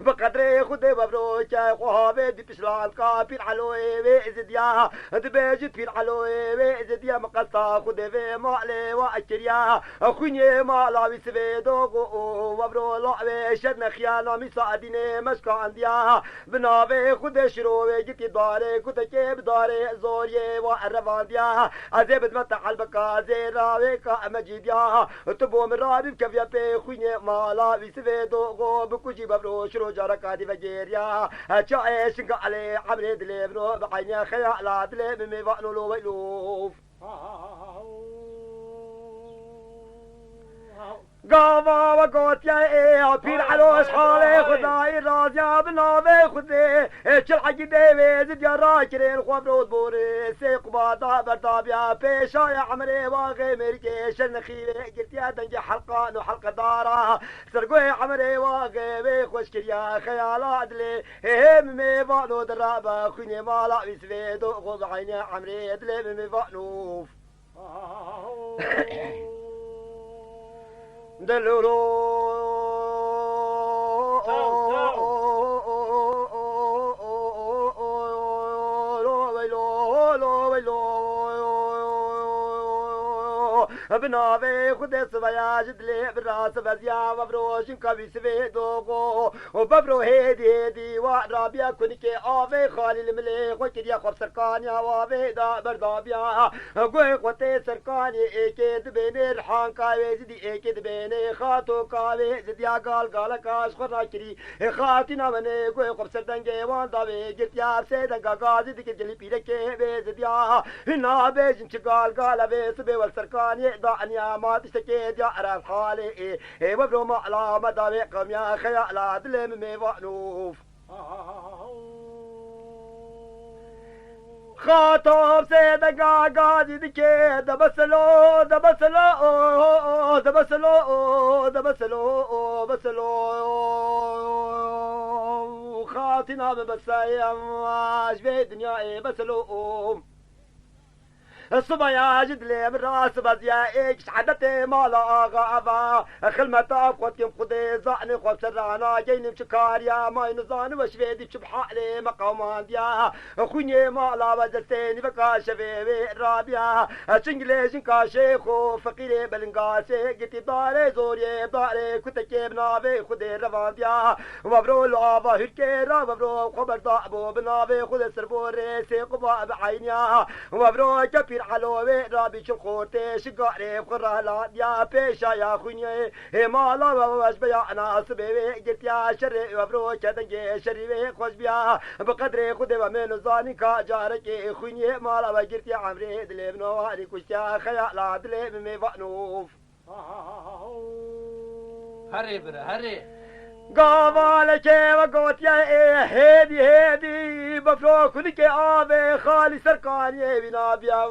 Bi qedrê Xwedê wevro ke xwe havê dî pişlandka Pîr Eloyê wê zidiya. Dibêjin Pîr Eloyê wê zidiya min qesta Xwedê vê malê wa kiriya. Xwînê mala wî sivê doxo û wevro lawê şernexiya namîsa edînê meşka andiya. Bi navê Xwedê şiro wê gitî darê kutekê bi darê zoriyê wa revandiya. Ez ê bidime te helbeka zêra wê ka mecîdiya. Tu bo min rabî bikeviya pê xwînê mala wî sivê doxo bikujî wevro şiro careka dî vegêriya. Çayê şingalê emrê dilê bino bi eynê xeyala dilê min mêvan û lo weylo. Gava we gotiye ê ya Pîr Elo ji halê Xwedayî raziya bi navê Xwedê. Ê çil egîdê wê zidiya rakirên xwe bi rot borê sê qubata berdabiya pêşaya emrê waxê mêrikê şernexî wê girtiye dengê helqan û helqedara. Sergoyê emrê waxê wê xweş kiriya xeyala dilê. Hê hê min mêvano dirabe xwînê mala wî sivê do xwe bi eynê emrê dilê min mêvano. Delolo. Bi navê Xwedê sibeya ji dilê bi rast beziya, vevro jinka wî sibê doxo. Û vevro hêdî hêdî wa rabiya kunikê avê xalî li milê xwe kiriya xwe bi serkaniya wavê da berdabiya. Guhê xwe tê serkaniyê êkê dibênê rihanka wê zidî êkê dibênê xatoka wê zidiya gal galeka ji xwe rakirî. Ê xatîna min ê guhê xwe bi ser dengê wan dawê girtiya, bi sê denga gazî dikir gelî pîrekê bê zidiya. Hîna bêjin çi gal gal e vê sibê wel serkaniyê da eniya ma tiştekê diya erel halê ê. Ê we bro mala me dawê qewmiya xeyala dilê min mêvanûf. Xatab sê denga gazî dikê, de beselo, de beselo, de beselo, de beselo, beselo. Xatîna min beseyem, ji vê dinyayê beselo. Sibaya ji dilê min rast beziya, êk ji edetê mala axa eva. Xilmeta xwe dikim Xwedê zanê xwe bi ser rana geynim çi kariya, may nizanim we ji vê dî çi bi halê me qewmandiya. Xwînê mala we destê nîveka şevê wê rabiya. Çingilê jinka şêxo feqîrê belingasê gitî darê zoriyê darê kutekê bi navê Xwedê revandiya. Wevro li ava hûrkê ra wevro xwe berda bo bi navê Xwedê ser bo rêsê Quba bi eyniya. Wevro ke pîr Elo wê rabî çil xortê şigarê xwe rehlandiya pêşaya xwînê. Hê mala we we ji beya nasibê wê girtiya şerê wevro ke dengê şerî wê xweş biya. Bi qedrê Xwedê we mêno zanî ka carekê xwînê mala we girtiya emrê dilê min wanî kuştiya xeyala dilê min mêvanûf. Herê bire, herê. Gavalekê ve gotiye ê hêdî hêdî befro kunikê avê xalî serkaniyê wî nabiya.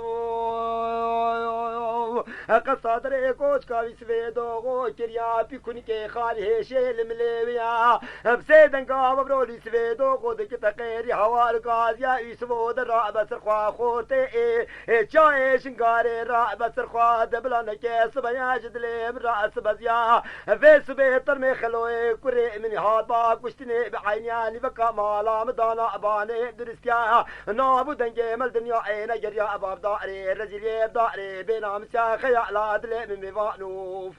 Qesa derê koçka wî sivê doxo kiriya pî kunikê xalî hêşê li milê wî ya. Bi sê denga befro lî sivê doxo dikite qêrî hawar gaziya wî sivo de rabe ser xwe xortê ê. Ê çayê şingarê ra be ser xwe de bila neke sibeya ji dilê min ra sibeziya. Vê sibê termê xeloyê kurê min hat ba kuştinê bi eyniya nîveka mala min dana banê duristiya. Nav û dengê me li dinya ê negeriya bavdarê rezîlê darê bênamisiya xeyala dilê min mêvanûf.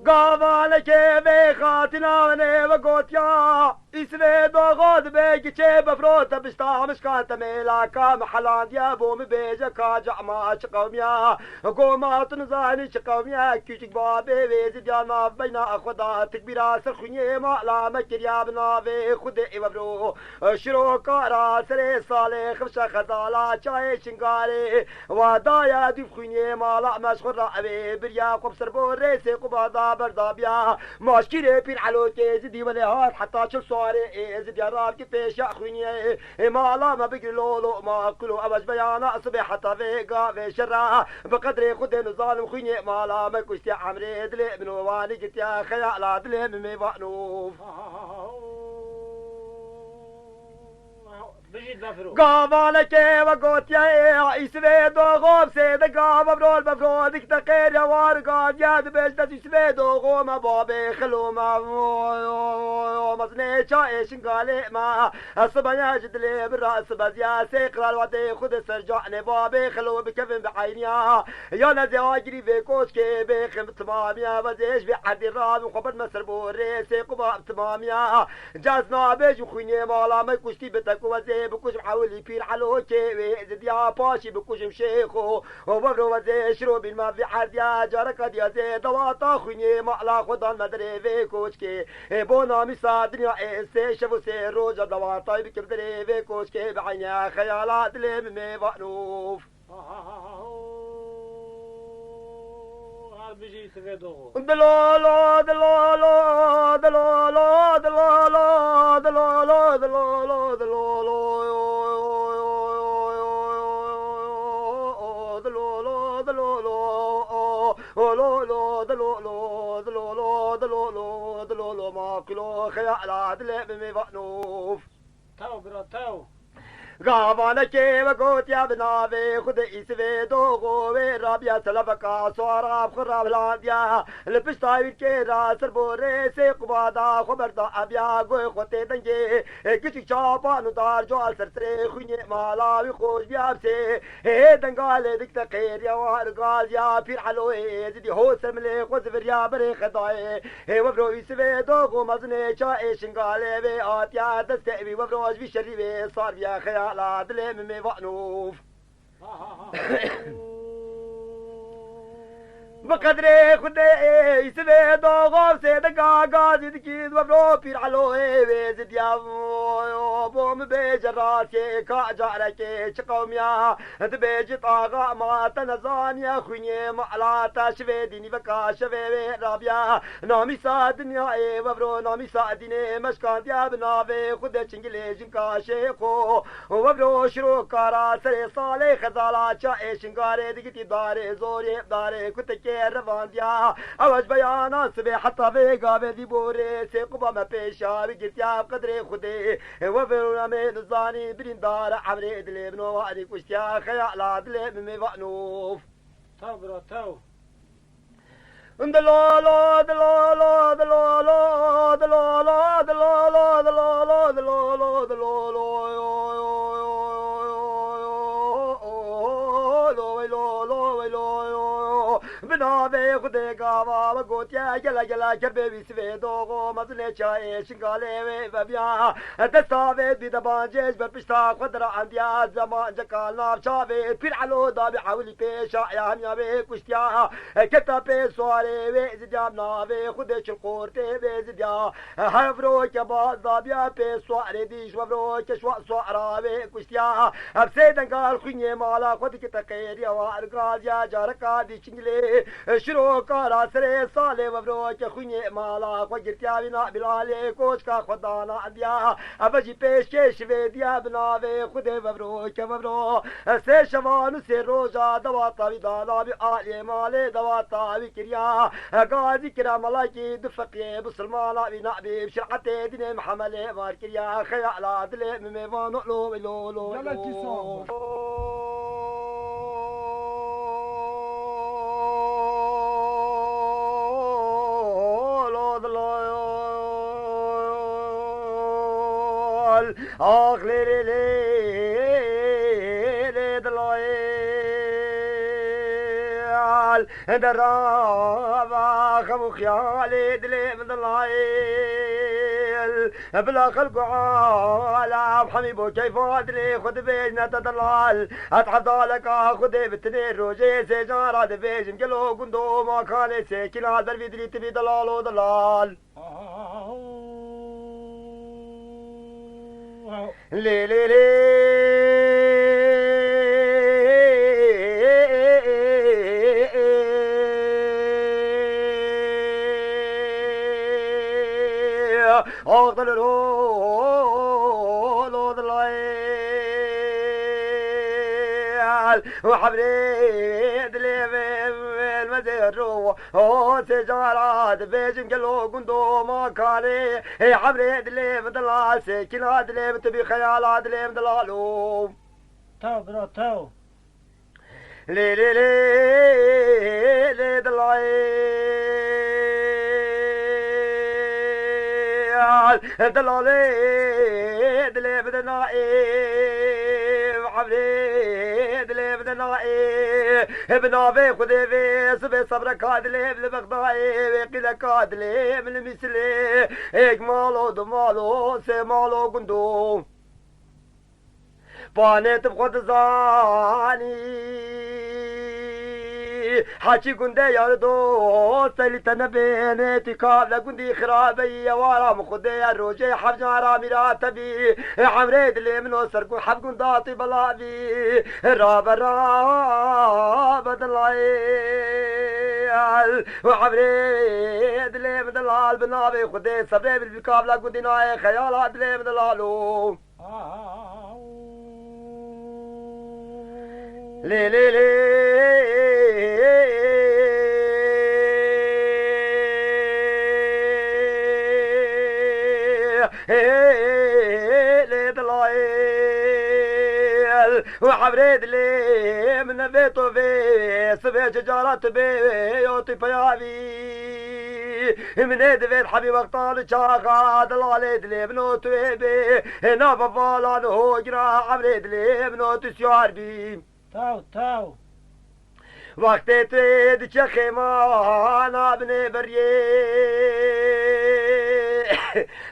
Gavalekê vê xatina wenê ve gotiya, îsvê doxo dibe giçê befro te bişta mişkan te mêlaka me helandiya bo min bêje ka cama çi qewmiya. Goma tu nizanî çi qewmiya, küçük babê wê zidiya nav beyna xwe da tikbîra ser xwînê mala me kiriya bi navê Xwedê ê vevro. Şirokara serê salê xifşa xedala çayê şingarê. Wa daya dûv xwînê mala me ji xwe ra evê biriya xwe bi ser bo rêsê Quba da berdabiya. Maşkîrê pîr Elokê zidî welê hat heta çil suarê ê zidiya ravkî pêşa xwînê. Ê mala me bigir lolo ma kulo ev ji beyana sibê heta vê gavê şera. Bi qedrê Xwedê nizanim xwînê mala me kuştiya emrê dilê min û wanî gitiya xeyala dilê min mêvanûf. Gavalekê we gotiye ê îsvê doxo sê de gava brol be frodik te qêrya war gaziya dibêj dest îsvê doxo me babê xilo me. Mezinê çayê şingalê me. Sibaya ji dilê min ra sibeziya sê qral wadê xwe de ser canê babê xilo bikevin bi eyniya. Ya nezê agirî vê koçkê bêxin bi timamiya ve zê ji vê erdê rabin xwe bidme ser bo rêsê Quba bi timamiya. Cez nabêjim xwînê mala me kuştî bi te ku wezê bikujim hewlî pîr Elokê wê zidiya paşî bikujim şêxo. Û wevro wezê şiro bîn me vî erdiya careka diya zê dewata xwînê mala xwe dan me derê vê koçkê. Ê bona mîsa dinya ê sê şev û sê roja dewatayî bikim derê vê koçkê bi eyniya xeyala dilê min mêvanûf. Dilolo, dilolo, dilolo, dilolo, dilolo, dilolo, dilolo, dilolo. Dilolo, dilolo, dilolo, dilolo, dilolo, dilolo, dilolo, dilolo, ma kulo xeyala dilê min mêvanûf. Tew bira, tew. Gavanekê we gotiya bi navê Xwedê Îsivê doxo wê rabiya selefeka swara bi xwe ravilandiya. Li pişta wîrkê ra ser bo rêsê quba da xwe berda abiya goy xwe tê dengê. Kiçik çapan û dar cual ser serê xwînê mala wî xweş biya bi sê. Hê dengalê dikte qêriya wan gaziya pîr Eloyê zidî ho ser milê xwe ziviriya berê xedayê. Hê wevro Îsivê doxo mezinê çayê Şingalê vê hatiya destê wî wevro ji vî şerî vê sar biya xeyala dilê min mêvanov. Bi qedrê Xwedê Îsivê doxo sêdeka gazî dikî wevro pîr Eloyê wê zidiya bo min bêje rastiyê ka carekê çi qewmiya. Dibêjit axa ma te nezaniye xwînê mala te şivê dînî veka şevê wê rabiya. Namîsa dinyayê wevro namîsa dînê meşkandiya bi navê Xwedê çingilê jinka şêxo. Wevro şiroka ra serê salê xezala çayê Şingalê digitî darê zorê darê kutekê revandiya. Ew ji beyana sibê heta vê gavê dî borê sê quba me pêşa wî girtiya bi qedrê Xwedê. Wevro namê nizanî birîndar emrê dilê min o warî kuştiya xeyala dilê min mêvanov. Tew bira tew. Dilolo, dilolo, dilolo, dilolo, dilolo, dilolo, dilolo, dilolo, dilolo, dilolo, dilolo. Bi navê Xwedê gava we gotiye gele gele kerbê wî sivê doxo mezinê çayê Şingalê wê vebiya. Desta vê dî de bancê ji ber pişta xwe dira andiya zemanceka nav çavê pîr Elo dabî ewilî pêşa ya hemiya wê kuştiya. Keta pê suarê wê zidiya navê Xwedê çil qortê wê zidiya. Her vro ke baz dabiya pê suarê dî ji wevro ke şwa suara wê kuştiya. Ev sê dengal xwînê mala xwe dikite qêriya war gaziya careka dî çingilê. Şiroka ra serê salê wevro ke xwînê mala xwe girtiya wîna Bilalê koçka xwe dana andiya. Eve jî pêşkê şivê diya bi navê Xwedê vevro ke vevro. Sê şevan û sê roja dewata wî dana bi aliyê malê dewata wî kiriya. Gazî kira melekî du feqiyê bisilmana wî nabî bi şir'etê dînê Mihemelê var kiriya. Xeyala dilê min mêvan lo lo lo. Gelekî sağ ol. Ax lê lê lê lê dilayê. Derava xem û xiyalê dilê min dilayê. Bila xelk û alem hemî bo keyfa dilê xwe dibêjne te delal. Ez hevdaleka Xwedê bi tinê rojê sêcan ra dibêjim gelo gundo makanê sêkîna dervî dilî tivî delal û delal. Lê lê lê. Ax dilê lo lo dilay. Û hevrê dilê vê mezê ro. O sê cara dibêjin gelo gundo makanê. Ê hevrê dilê min dila sêkîna dilê min tibî xeyala dilê min dilalo. Tew bira tew. Lê lê lê lê dilayê. Dilalê dilê bidina ê. Hevrê dilê bidina ê. Bi navê Xwedê vê sibê sebreka dilê li Bexdayê wê qîleka dilê min li Mîsilê. Êk malo, du malo, sê malo gundo. Panê tu bi xwe dizanî. Heçî gundê yar dost, telî te nebênê, tu kavle gundî xirabeyî, ewara min Xwedê ye, rojê hevcan ra mîra te bî. Emrê dilê min o ser gund, hev gunda tu bela bî. Rabe, rabe dilayê. Emrê dilê min delal bi navê Xwedê, sebrê bilbî kavle gundî nayê, xeyala dilê min delalo. Lê lê lê. Lê dilayê. Û evre dilê min vê to vê, sibê çi cara tu bê, yo tu peyavî. Min ê divê hebî wextan û çaxa, delalê dilê min û tu ê bê. Hê nava valan û hogina, evre dilê min û tu siyar bî. Taw, taw. Wextê tu ê diçe xêmana binê beriyê.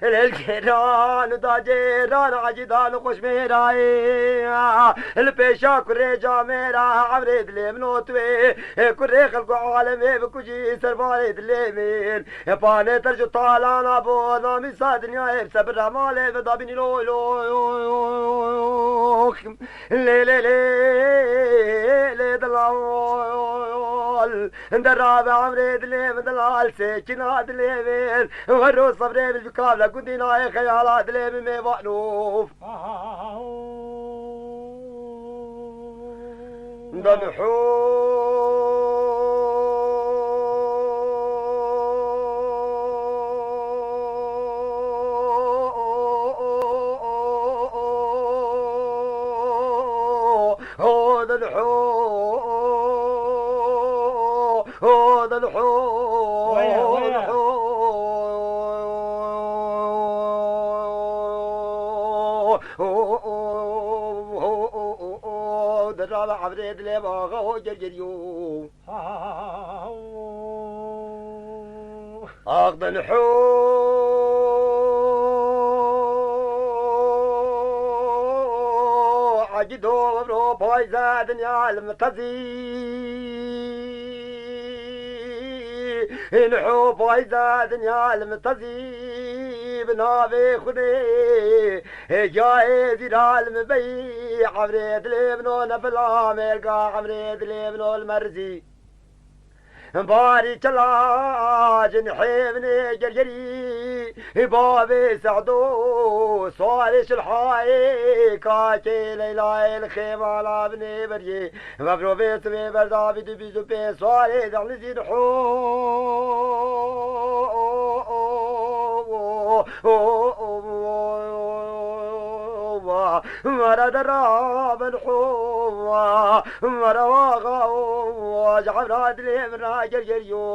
Lel cêran û da cêran, acîdan û xweşmêrayê. Li pêşa kurê camêra, evre dilê min û tu ê. Kurê xelk û alemê bikujî, serbarê dilê min. Panê terc û talana bo, namî sa dinyayê, bi sebir malê ve dabînî loy loy. Lê, lê, lê, lê, delal. Derabe emrê dilê min delal, sekîna dilê min. Wero sebrê min bi kavle gundî nayê xeyala dilê min mêvanof. Delhû. Dera ve evre dilê baxa o gergeriyo. Ax delhû. Agido evro payze dinya li min tezî. Inhû payze dinya li min tezî. Bi navê Xwedê, hêcayê zîra li min beyî. Evre dilê min o nefila mêrga, evre dilê min o li merzî. Barî çela cinhê min ê gergerî, bavê Se'do, Suarê Şilhayê, kakê Leylayê li xêmala binê beriyê. Vevrovê sibê berda bî du bîst û pênc Suarê Dehlizî ho. Mara dera ben ho. Mara waxa ho. Cevra dilê min ra gergeriyo.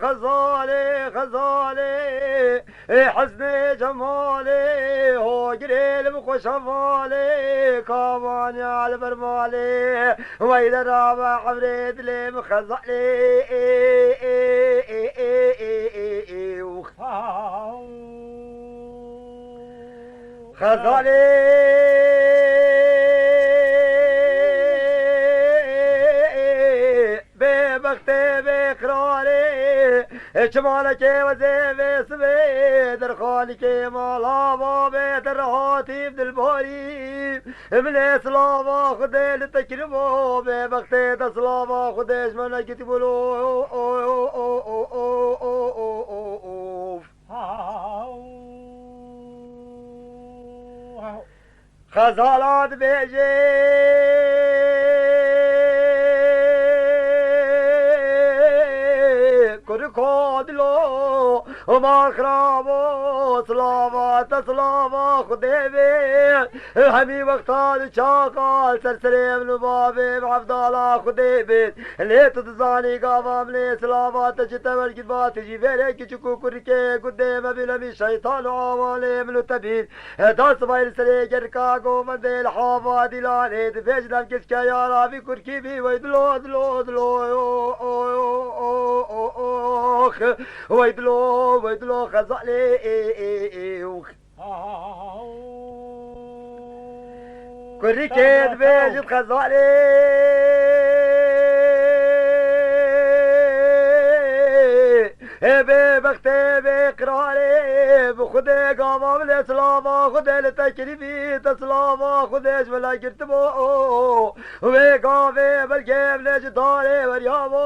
Xezalê, xezalê, ê hesnê cemalê, ho girê li min xweş hevalê, kavaniya li ber malê, wey dera be evre dilê min xezalê, ê, ê, ê, ê, ê, ê, ê, ê, ê, û Xezalê bê bextê bê qirarê, çimanekê wezê vê sibê, derxanîkê mala babê te rehatî bi dilbarî. Min ê silava Xwedê li te kiribû, bê bextê te silava Xwedê ji me nekiribû. Xezala dibêje, kuriko dilo, huma xirabo, silava te silava Xwedê be. Hemî wexta di çaqa ser serê min û bavê min evdala Xwedê be. Lê tu dizanî gava min ê silava te ji te wergirva, tu jî vêrê kiçik û kurikê gundê me bî, lemî şeytan û awanê min û te bî. Heta sibay li serê gerika govendê li hava dîlanê dibêjin, ev keske yara vî kurkî bî, wey dilo, dilo, dilo, wey dilo, wey dilo, xezalê, ê, ê, ê, ox. Kurikê dibêjin xezalê. Ê bê bextê bê qirarê, bi Xwedê gava min ê silava Xwedê li te kiribî, te silava Xwedê ji min re girtibû. Wê gavê belkê min ê ji darê weriyabû.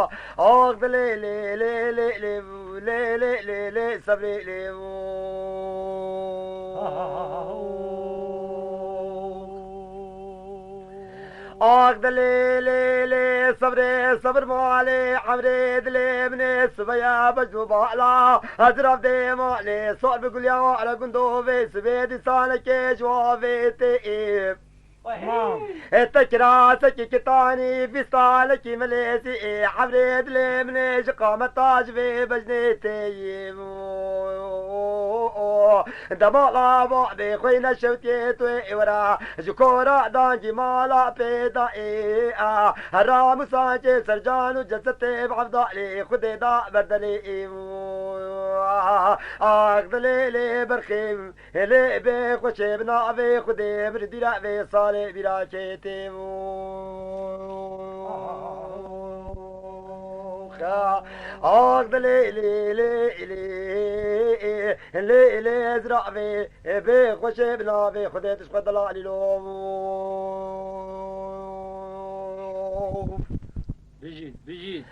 Ax dilê lê lê lê lê lê lê lê lê sebrê lê. Ax dilê lê lê sebrê sebr malê emrê dilê min ê sibeya bejn û bala. Ez rav dê malê sor bi gulya ware gundo vê sibê dîsanekê ji wa vê tê. Tamam. E te kirasekî kitanî vîstalekî milêzî ê emrê dilê min ê ji qameta ji vê bejnê tê yî. Dema lava bê xweyne şewtiyê tu ê wera ji kora dangî mala pê da ê a hera musancê sercan û cesetê bi evdalê xudê da berdelê ê. Ax dilê lê berxê lê bê xweşê bi navê xudê bir dîra vê salê bîra kê tê. Ax dilê lê lê lê lê lê ez ravê bê xweşê bi navê xudê tu ji xwe delalî lo. Bijîn, bijîn.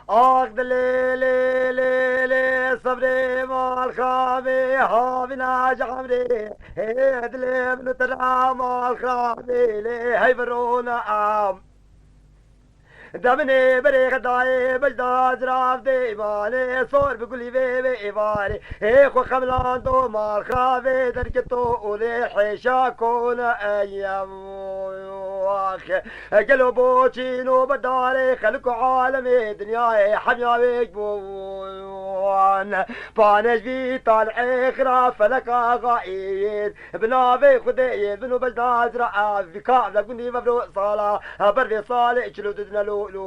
Ax dilê lê lê lê sebrê mal xirabê havîna ji emrê. Hê dilê min û te ra mal xirabê lê hey birona am. Deminê berê xedayê bejda zirav dê îmanê sor bi gulî vê vê êvarê. Ê xwe xemlando mal xirabê derketo û lê hêşa kona eyem. Gelo boçîn û bedarê xelk û alemê dinyayê hemya wêk bûn. Panejvî tal'ê xira feleka xaîn. Bi navê Xwedê yên bin û bejna zira ev vîka evle gundî vevro sala. Ber vê salê çil û du dine lo lo.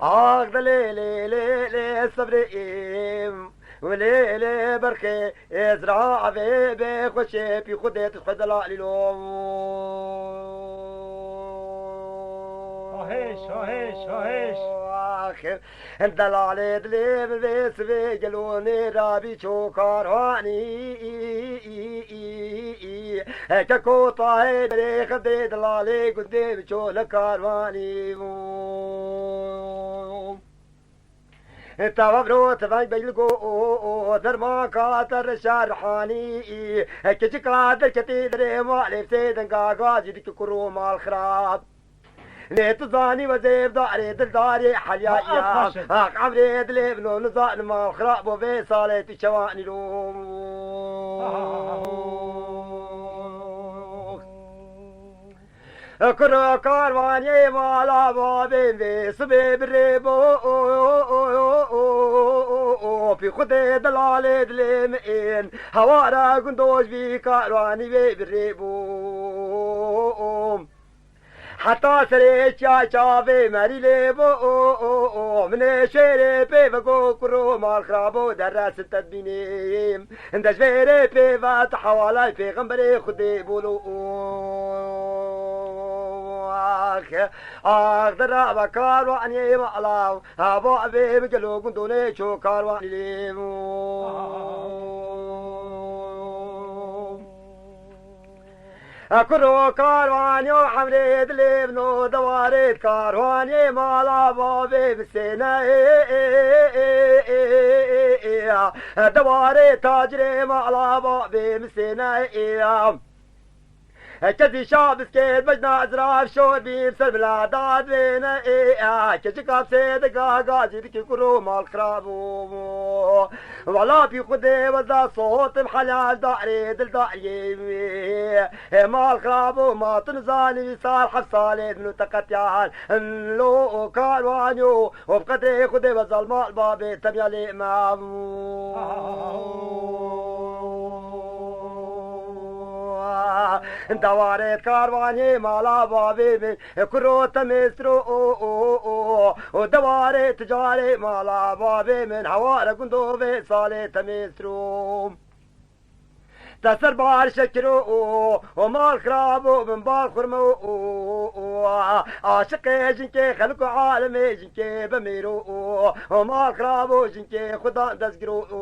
Ax de lê lê lê lê sebrê êm. Û lê lê berxê êzra evê bê xweşê pî Xwedê tu xwe delalî lo. Hahêş, hahêş, hahêş. Ax. Delalê dilê min vê sivê gelo nêrabî ço karwanî. Heke kotayê berê xedê delalê gundê min ço le karwanî. Tava vro tiveng beyl go o o derman ka te reşa rihanî. Heke cika derketî derê malê vsê denga gazî diki kuro mal xirab. Lê tu zanî we zêvdarê dildarê helya Ha, ya. Ax, ax, emrê dilê bino nizanim mal xirab bo vê salê tu çewanî lo. Kuro karwanê mala babê vê sibê birê bo. Pî Xwedê delalê dilê min ên. Hewara gundoş vî karwanî vê birê bo. Heta serê çiya çavê merî lê bo o o o. Minê şêrê pê ve go kuro mal xirabo derre sin tedbînê. Hinde ji vêrê pê ve tu hewalay pêxemberê Xwedê bolo o. Ax, ax, derra ve karwanê ve alav. Hava vê min gelo gundonê ço karwanî lê. Kuro karwanî û emrê dilê min û dewarê karwanî mala bavê min sêne. Dewarê tacirê mala bavê min sêne. Heke zî şabiskê bejna ezra şor bî ser bila dad vêne ê. Heke ji kapsê de gaga zî dikî kuro mal xirab û. Wala pî xudê weza sotim helal darê dil dariyê wê. Hê mal xirab û ma tu nizanî sal heft salê din û teqetiyan. Lo û karwanî û û bi qedrê xudê weza mal babê temya lê me. Dewarê karwanê mala babê min, kuro temêstro û û û û dewarê ticarê mala babê min, heware gundovê salê temêstro. Te ser bar şekiro û û mal xirabo bin bar xurmo û û aşiqê jinkê xelk û alemê jinkê bimêro û û mal xirabo jinkê xudan destgiro û